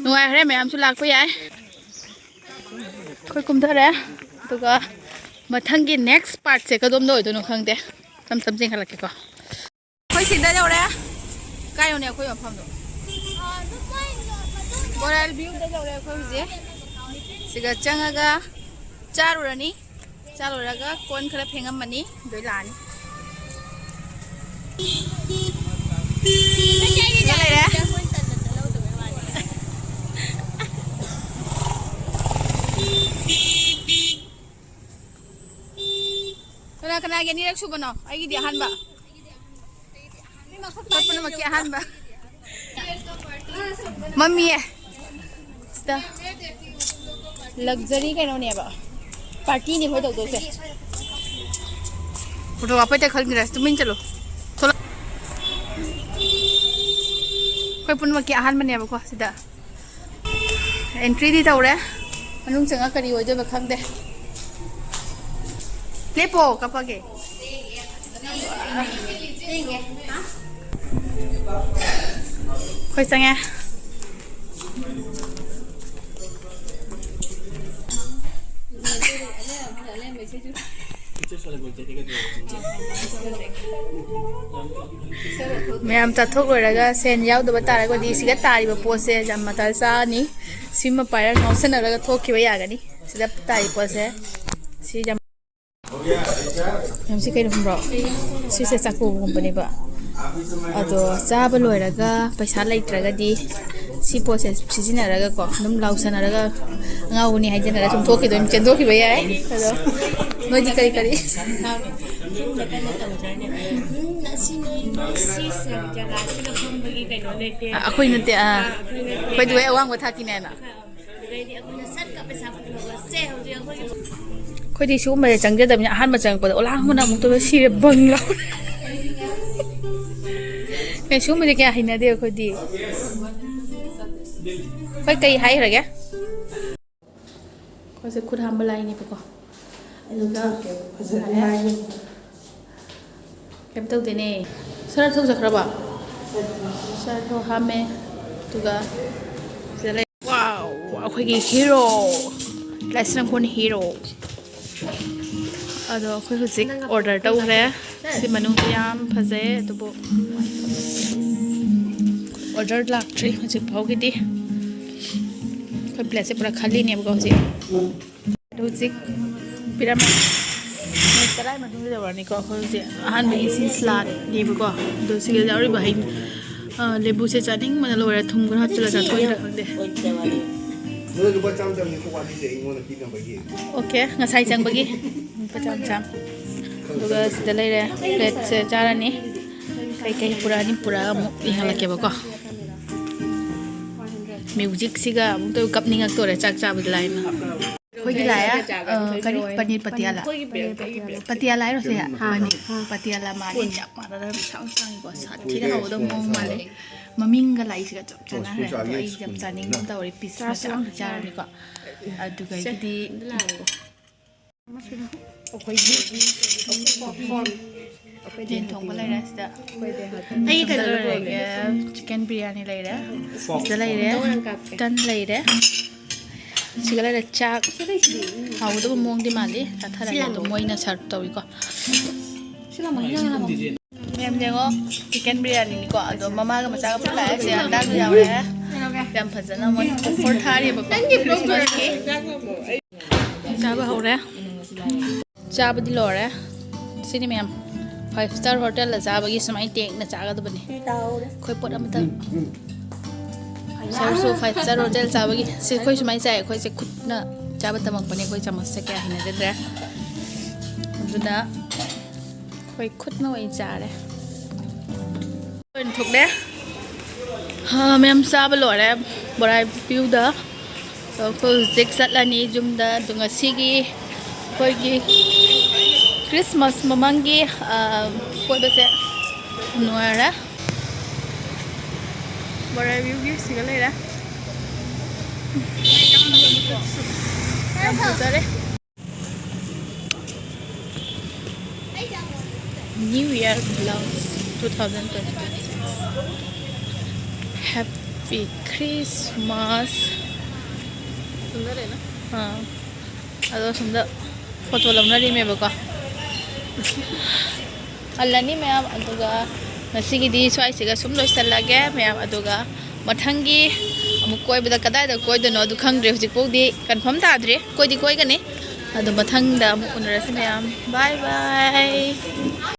ꯅꯨꯡꯉꯥꯏꯈ꯭ꯔꯦ꯫ ꯃꯌꯥꯝꯁꯨ ꯂꯥꯛꯄ ꯌꯥꯏ꯫ ꯑꯩꯈꯣꯏ ꯀꯨꯝꯊꯔꯦ꯫ ꯑꯗꯨꯒ ꯃꯊꯪꯒꯤ ꯅꯦꯛꯁ ꯄꯥꯔꯠꯁꯦ ꯀꯗꯣꯝꯗ ꯑꯣꯏꯗꯣꯏꯅꯣ ꯈꯪꯗꯦ꯫ ꯇꯞ ꯇꯞ ꯆꯦꯟꯈꯠꯂꯛꯀꯦꯀꯣ꯫ ꯑꯩꯈꯣꯏ ꯁꯤꯗ ꯌꯧꯔꯦ꯫ ꯀꯥꯏ ꯌꯧꯅꯤ ꯑꯩꯈꯣꯏ ꯃꯐꯝꯗꯣ? ꯕꯣꯔꯥꯏꯜ ꯚ꯭ꯌꯨꯗ ꯌꯧꯔꯦ ꯑꯩꯈꯣꯏ ꯍꯧꯖꯤꯛ꯫ ꯁꯤꯒ ꯆꯪꯉꯒ ꯆꯥꯔꯨꯔꯅꯤ꯫ ꯆꯥ ꯂꯣꯏꯔꯒ ꯀꯣꯟ ꯈꯔ ꯐꯦꯡꯉꯝꯃꯅꯤ, ꯑꯗꯨ ꯂꯥꯛꯑꯅꯤ꯫ ꯁꯤꯗ ꯂꯩꯔꯦ꯫ ꯀꯅꯥ ꯀꯅꯥꯒꯤ ꯑꯅꯤꯔꯛ ꯁꯨꯕꯅꯣ? ꯑꯩꯒꯤꯗꯤ ꯑꯍꯥꯟꯕ꯫ ꯄꯨꯝꯅꯃꯛꯀꯤ ꯑꯍꯥꯟꯕ꯫ ꯃꯝꯃꯤꯌꯦ꯫ ꯁꯤꯗ ꯂꯛꯖꯔꯤ ꯀꯩꯅꯣꯅꯦꯕ, ꯄꯥꯔꯇꯤꯅꯦ ꯑꯩꯈꯣꯏ ꯇꯧꯗꯣꯏꯁꯦ꯫ ꯐꯣꯇꯣ ꯀꯥꯞꯄꯩ ꯈꯟꯈ꯭ꯔꯦ꯫ ꯇꯨꯃꯤꯟ ꯆꯠꯂꯣ꯫ ꯊꯣꯛꯂꯛ-, ꯑꯩꯈꯣꯏ ꯄꯨꯝꯅꯃꯛꯀꯤ ꯑꯍꯥꯟꯕꯅꯦꯕꯀꯣ ꯁꯤꯗ꯫ ꯑꯦꯟꯇ꯭ꯔꯤꯗꯤ ꯇꯧꯔꯦ꯫ ꯃꯅꯨꯡ ꯆꯪꯉ ꯀꯔꯤ ꯑꯣꯏꯗꯣꯏꯕ ꯈꯪꯗꯦ꯫ ꯂꯦꯞꯄꯣ, ꯀꯞꯄꯒꯦ꯫ ꯑꯩꯈꯣꯏ ꯆꯪꯉꯦ꯫ ꯃꯌꯥꯝ ꯆꯥꯊꯣꯛ ꯂꯣꯏꯔꯒ ꯁꯦꯟ ꯌꯥꯎꯗꯕ ꯇꯥꯔꯒꯗꯤ ꯁꯤꯗ ꯇꯥꯔꯤꯕ ꯄꯣꯠꯁꯦ ꯖꯝ ꯃꯇꯜ ꯆꯥꯔꯅꯤ꯫ ꯁꯤꯃ ꯄꯥꯏꯔꯒ ꯉꯥꯎꯁꯟꯅꯔꯒ ꯊꯣꯛꯈꯤꯕ ꯌꯥꯒꯅꯤ꯫ ꯁꯤꯗ ꯇꯥꯔꯤꯕ ꯄꯣꯠꯁꯦ ꯁꯤ ꯖꯝ-, ꯖꯝꯁꯤ ꯀꯩꯅꯣ ꯈꯪꯕ꯭ꯔꯣ? ꯁꯤꯁꯦ ꯆꯥꯛꯀꯧꯕꯒꯨꯝꯕꯅꯦꯕ꯫ ꯑꯗꯣ ꯆꯥꯕ ꯂꯣꯏꯔꯒ ꯄꯩꯁꯥ ꯂꯩꯇ꯭ꯔꯒꯗꯤ ꯁꯤ ꯄꯣꯠꯁꯦ ꯁꯤꯖꯤꯟꯅꯔꯒꯀꯣ ꯑꯗꯨꯝ ꯂꯥꯎꯁꯟꯅꯔꯒ ꯑꯉꯥꯎꯕꯅꯤ ꯍꯥꯏꯖꯟꯅꯔꯒ ꯁꯨꯝ ꯊꯣꯛꯈꯤꯗꯣꯏ, ꯆꯦꯟꯊꯣꯛꯈꯤꯕ ꯌꯥꯏ꯫ ꯑꯗꯣ ꯅꯣꯏꯗꯤ ꯀꯔꯤ ꯀꯔꯤ? ꯎꯝ, ꯑꯁꯤ ꯅꯣꯏ ꯁꯤ ꯖꯒꯥꯁꯤꯗ ꯐꯝꯕꯒꯤ ꯀꯩꯅꯣ ꯂꯩꯇꯦ꯫ ꯑ, ꯑꯩꯈꯣꯏ ꯅꯠꯇꯦ, ꯑ, ꯑꯩꯈꯣꯏ ꯅꯠꯇꯦ꯫ ꯑꯩꯈꯣꯏꯗꯤ ꯍꯣꯏ ꯑꯋꯥꯡꯕ ꯊꯥꯛꯀꯤꯅꯦꯅ꯫ ꯑꯗꯩꯗꯤ ꯑꯩꯈꯣꯏꯅ ꯁꯠꯀ ꯄꯩꯁꯥ ꯄꯨꯊꯣꯛꯑꯁꯦ ꯍꯧꯖꯤꯛ ꯑꯩꯈꯣꯏꯒꯤ꯫ ꯑꯩꯈꯣꯏꯗꯤ ꯁꯤꯒꯨꯝꯕꯁꯦ ꯆꯪꯖꯗꯕꯅꯤꯅ ꯑꯍꯥꯟꯕ ꯆꯪꯉꯛꯄꯗ ꯑꯣꯂꯥꯡꯕꯅ ꯑꯃꯨꯛꯇꯣꯏꯕ ꯁꯤꯔꯦ ꯕꯪ ꯂꯥꯎꯔꯦ꯫ ꯑꯦ, ꯁꯤꯒꯨꯝꯕꯁꯦ ꯀꯌꯥ ꯍꯩꯅꯗꯦ ꯑꯩꯈꯣꯏꯗꯤ꯫ ꯑꯩꯈꯣꯏ ꯀꯩ ꯍꯥꯏꯈ꯭ꯔꯒꯦ? ꯑꯩꯈꯣꯏꯁꯦ ꯈꯨꯠ ꯍꯥꯝꯕ ꯂꯥꯛꯏꯅꯦꯕꯀꯣ꯫ ꯑꯗꯨꯒ ꯐꯖꯅ ꯍꯥꯏꯌꯨ꯫ ꯀꯩꯝ ꯇꯧꯗꯦꯅꯦ꯫ ꯁꯔ ꯊꯧꯖꯈ꯭ꯔꯕ? ꯁꯔ ꯊꯧ ꯍꯥꯝꯃꯦ꯫ ꯑꯗꯨꯒ ꯁꯤꯗ ꯂꯩ꯫ ꯋꯥꯎ! ꯑꯩꯈꯣꯏꯒꯤ ꯍꯤꯔꯣ꯫ ꯂꯥꯏꯁ꯭ꯔꯝꯈꯣꯟ ꯍꯤꯔꯣ꯫ ꯑꯗꯣ ꯑꯩꯈꯣꯏ ꯍꯧꯖꯤꯛ ꯑꯣꯔꯗꯔ ꯇꯧꯈ꯭ꯔꯦ꯫ ꯁꯤ ꯃꯅꯨꯡꯗ ꯌꯥꯝ ꯐꯖꯩ, ꯑꯗꯨꯕꯨ ꯑꯣꯔꯗꯔ ꯂꯥꯛꯇ꯭ꯔꯤ ꯍꯧꯖꯤꯛ ꯐꯥꯎꯒꯤꯗꯤ꯫ ꯑꯩꯈꯣꯏ ꯄ꯭ꯂꯦꯠꯁꯦ ꯄꯨꯔꯥ ꯈꯜꯂꯤꯅꯦꯕꯀꯣ ꯍꯧꯖꯤꯛ꯫ ꯑꯗꯣ ꯍꯧꯖꯤꯛ ꯄꯤꯔꯝꯃꯦ꯫ ꯃꯤꯅꯤꯠ ꯇꯔꯥꯒꯤ ꯃꯇꯨꯡꯗ ꯌꯧꯔꯛꯑꯅꯤꯀꯣ꯫ ꯑꯩꯈꯣꯏ ꯍꯧꯖꯤꯛ ꯑꯍꯥꯟꯕꯒꯤ ꯁꯤ ꯁꯂꯥꯗꯅꯦꯕꯀꯣ꯫ ꯑꯗꯣ ꯁꯤꯗ ꯌꯥꯎꯔꯤꯕ ꯍꯩ, ꯑ, ꯂꯦꯕꯨꯁꯦ ꯆꯥꯅꯤꯡꯕꯅ ꯂꯣꯏꯔꯦ꯫ ꯊꯨꯝ ꯈꯔ ꯍꯥꯞꯆꯤꯜꯂ ꯆꯥꯊꯣꯛꯏꯔꯥ ꯈꯪꯗꯦ꯫ ꯅꯣꯏ ꯂꯨꯄꯥ ꯆꯥꯝ ꯆꯥꯝꯅꯤ ꯈꯣꯡ ꯋꯥꯠꯂꯤꯁꯦ ꯑꯩꯉꯣꯟꯗ ꯄꯤꯅꯕꯒꯤ꯫ ꯑꯣꯀꯦ, ꯉꯁꯥꯏ ꯆꯪꯕꯒꯤ ꯂꯨꯄꯥ ꯆꯥꯝ ꯆꯥꯝ꯫ ꯑꯗꯨꯒ ꯁꯤꯗ ꯂꯩꯔꯦ, ꯄ꯭ꯂꯦꯠꯁꯦ ꯆꯥꯔꯅꯤ꯫ ꯀꯩꯀꯩ ꯄꯨꯔꯛꯑꯅꯤ ꯄꯨꯔꯛꯑꯒ ꯑꯃꯨꯛ ꯌꯦꯡꯍꯜꯂꯛꯀꯦꯕꯀꯣ꯫ ꯃ꯭ꯌꯨꯖꯤꯛꯁꯤꯒ ꯑꯃꯨꯛꯇ ꯀꯞꯅꯤꯡꯉꯛꯇꯣꯔꯦ ꯆꯥꯛ ꯆꯥꯕꯗ ꯂꯥꯏꯅ꯫ ꯑꯩꯈꯣꯏꯒꯤ ꯂꯥꯛꯑꯦ, ꯑ, ꯀꯔꯤ? ꯄꯅꯤꯔ ꯄꯇꯤꯌꯥꯂꯥ꯫ ꯄꯇꯤꯌꯥꯂꯥ ꯍꯥꯏꯔꯣ ꯁꯤꯁꯦ? ꯃꯥꯅꯤ꯫ ꯄꯇꯤꯌꯥꯂꯥ ꯃꯥꯜꯂꯤ, ꯆꯞ ꯃꯥꯟꯅꯗꯅ ꯁꯥꯡ ꯁꯥꯡꯉꯤꯀꯣ, ꯁꯥꯊꯤꯅ ꯍꯥꯎꯒꯗꯕ ꯃꯑꯣꯡ ꯃꯥꯜꯂꯦ꯫ ꯃꯃꯤꯡꯒ ꯂꯥꯛꯏꯁꯤꯒ ꯆꯞ ꯆꯥꯟꯅꯈ꯭ꯔꯦ꯫ ꯑꯗꯣ ꯑꯩ ꯌꯥꯝ ꯆꯥꯅꯤꯡꯒꯨꯝ ꯇꯧꯔꯦ, ꯄꯤꯁ ꯃꯆꯥ ꯑꯃ ꯆꯥꯔꯅꯤꯀꯣ꯫ ꯑꯗꯨꯗꯒꯤꯗꯤ ꯌꯦꯟ ꯊꯣꯡꯕ ꯂꯩꯔꯦ ꯁꯤꯗ꯫ ꯑꯩ ꯀꯩꯅꯣ ꯂꯩꯔꯦ꯫ ꯆꯤꯀꯟ ꯕꯤꯔꯌꯥꯅꯤ ꯂꯩꯔꯦ꯫ ꯁꯤꯗ ꯂꯩꯔꯦ꯫ ꯇꯟ ꯂꯩꯔꯦ꯫ ꯁꯤꯒ ꯂꯩꯔꯦ ꯆꯥꯛ꯫ ꯍꯥꯎꯒꯗꯕ ꯃꯑꯣꯡꯗꯤ ꯃꯥꯜꯂꯤ꯫ ꯆꯥꯊꯔꯒꯦ ꯑꯗꯣ ꯃꯣꯏꯅ ꯁꯔꯞ ꯇꯧꯏꯀꯣ꯫ ꯃꯌꯥꯝ ꯌꯦꯡꯉꯣ, ꯆꯤꯀꯟ ꯕꯤꯔꯌꯥꯅꯤꯅꯤꯀꯣ꯫ ꯑꯗꯣ ꯃꯃꯥꯒ ꯃꯆꯥꯒ ꯄꯨꯟꯅ ꯂꯥꯛꯑꯦ꯫ ꯁꯦ ꯍꯟꯗꯥꯡꯁꯨ ꯌꯥꯎꯔꯦ꯫ ꯌꯥꯝ ꯐꯖꯅ ꯃꯣꯏ ꯑꯣꯐꯔ ꯊꯥꯔꯤꯕꯀꯣ ꯈ꯭ꯔꯤꯁꯃꯥꯁꯀꯤ꯫ ꯆꯥꯕ ꯍꯧꯔꯦ꯫ ꯆꯥꯕꯗꯤ ꯂꯣꯏꯔꯦ꯫ ꯁꯤꯅꯤ ꯃꯌꯥꯝ, ꯐꯥꯏꯚ ꯁ꯭ꯇꯥꯔ ꯍꯣꯇꯦꯜꯗ ꯆꯥꯕꯒꯤ ꯁꯨꯃꯥꯏꯅ ꯇꯦꯡꯅ ꯆꯥꯒꯗꯕꯅꯤ꯫ ꯑꯩꯈꯣꯏ ꯄꯣꯠ ꯑꯃꯇꯪ꯫ ꯁꯥꯔꯁꯨ ꯐꯥꯏꯚ ꯁ꯭ꯇꯥꯔ ꯍꯣꯇꯦꯜ ꯆꯥꯕꯒꯤ꯫ ꯁꯤ ꯑꯩꯈꯣꯏ ꯁꯨꯃꯥꯏꯅ ꯆꯥꯏ꯫ ꯑꯩꯈꯣꯏꯁꯦ ꯈꯨꯠꯅ ꯆꯥꯕ ꯇꯝꯃꯛꯄꯅꯦ꯫ ꯑꯩꯈꯣꯏ ꯆꯥꯃꯁꯁꯦ ꯀꯌꯥ ꯍꯩꯅꯖꯗ꯭ꯔꯦ꯫ ꯑꯗꯨꯅ ꯑꯩꯈꯣꯏ ꯈꯨꯠꯅ ꯑꯣꯏꯅ ꯆꯥꯔꯦ꯫ ꯑꯣꯏꯅ ꯊꯣꯛꯂꯦ꯫ ꯍꯥ, ꯃꯌꯥꯝ ꯆꯥꯕ ꯂꯣꯏꯔꯦ ꯕꯣꯔꯥꯏ ꯚ꯭ꯌꯨꯗ꯫ ꯑꯗꯣ ꯑꯩꯈꯣꯏ ꯍꯧꯖꯤꯛ ꯆꯠꯂꯅꯤ ꯌꯨꯝꯗ꯫ ꯑꯗꯣ ꯉꯁꯤꯒꯤ ꯑꯩꯈꯣꯏꯒꯤ ꯈ꯭ꯔꯤꯁꯃꯥꯁ ꯃꯃꯥꯡꯒꯤ, ꯑ, ꯀꯣꯏꯕꯁꯦ ꯅꯨꯡꯉꯥꯏꯔꯦ꯫ ꯕꯣꯔꯥꯏ ꯚ꯭ꯌꯨꯒꯤ ꯁꯤꯒ ꯂꯩꯔꯦ꯫ ꯌꯥꯝ ꯐꯖꯔꯦ꯫ New Year vlogs two thousand twenty-six. Happy Christmas. ꯑꯥ, ꯑꯗꯣ ꯁꯣꯝꯗ ꯐꯣꯇꯣ ꯂꯧꯅꯔꯤꯃꯦꯕꯀꯣ꯫ ꯍꯜꯂꯅꯤ ꯃꯌꯥꯝ, ꯑꯗꯨꯒ ꯉꯁꯤꯒꯤꯗꯤ ꯁ꯭ꯋꯥꯏꯁꯤꯒ ꯁꯨꯝ ꯂꯣꯏꯁꯤꯜꯂꯒꯦ ꯃꯌꯥꯝ꯫ ꯑꯗꯨꯒ ꯃꯊꯪꯒꯤ ꯑꯃꯨꯛ ꯀꯣꯏꯕꯗ ꯀꯗꯥꯏꯗ ꯀꯣꯏꯗꯣꯏꯅꯣ ꯑꯗꯨ ꯈꯪꯗ꯭ꯔꯤ, ꯍꯧꯖꯤꯛꯐꯥꯎꯗꯤ ꯀꯟꯐꯥꯔꯝ ꯇꯥꯗ꯭ꯔꯤ꯫ ꯀꯣꯏꯗꯤ ꯀꯣꯏꯒꯅꯤ, ꯑꯗꯣ ꯃꯊꯪꯗ ꯑꯃꯨꯛ ꯎꯅꯔꯁꯤ ꯃꯌꯥꯝ꯫ Bye bye.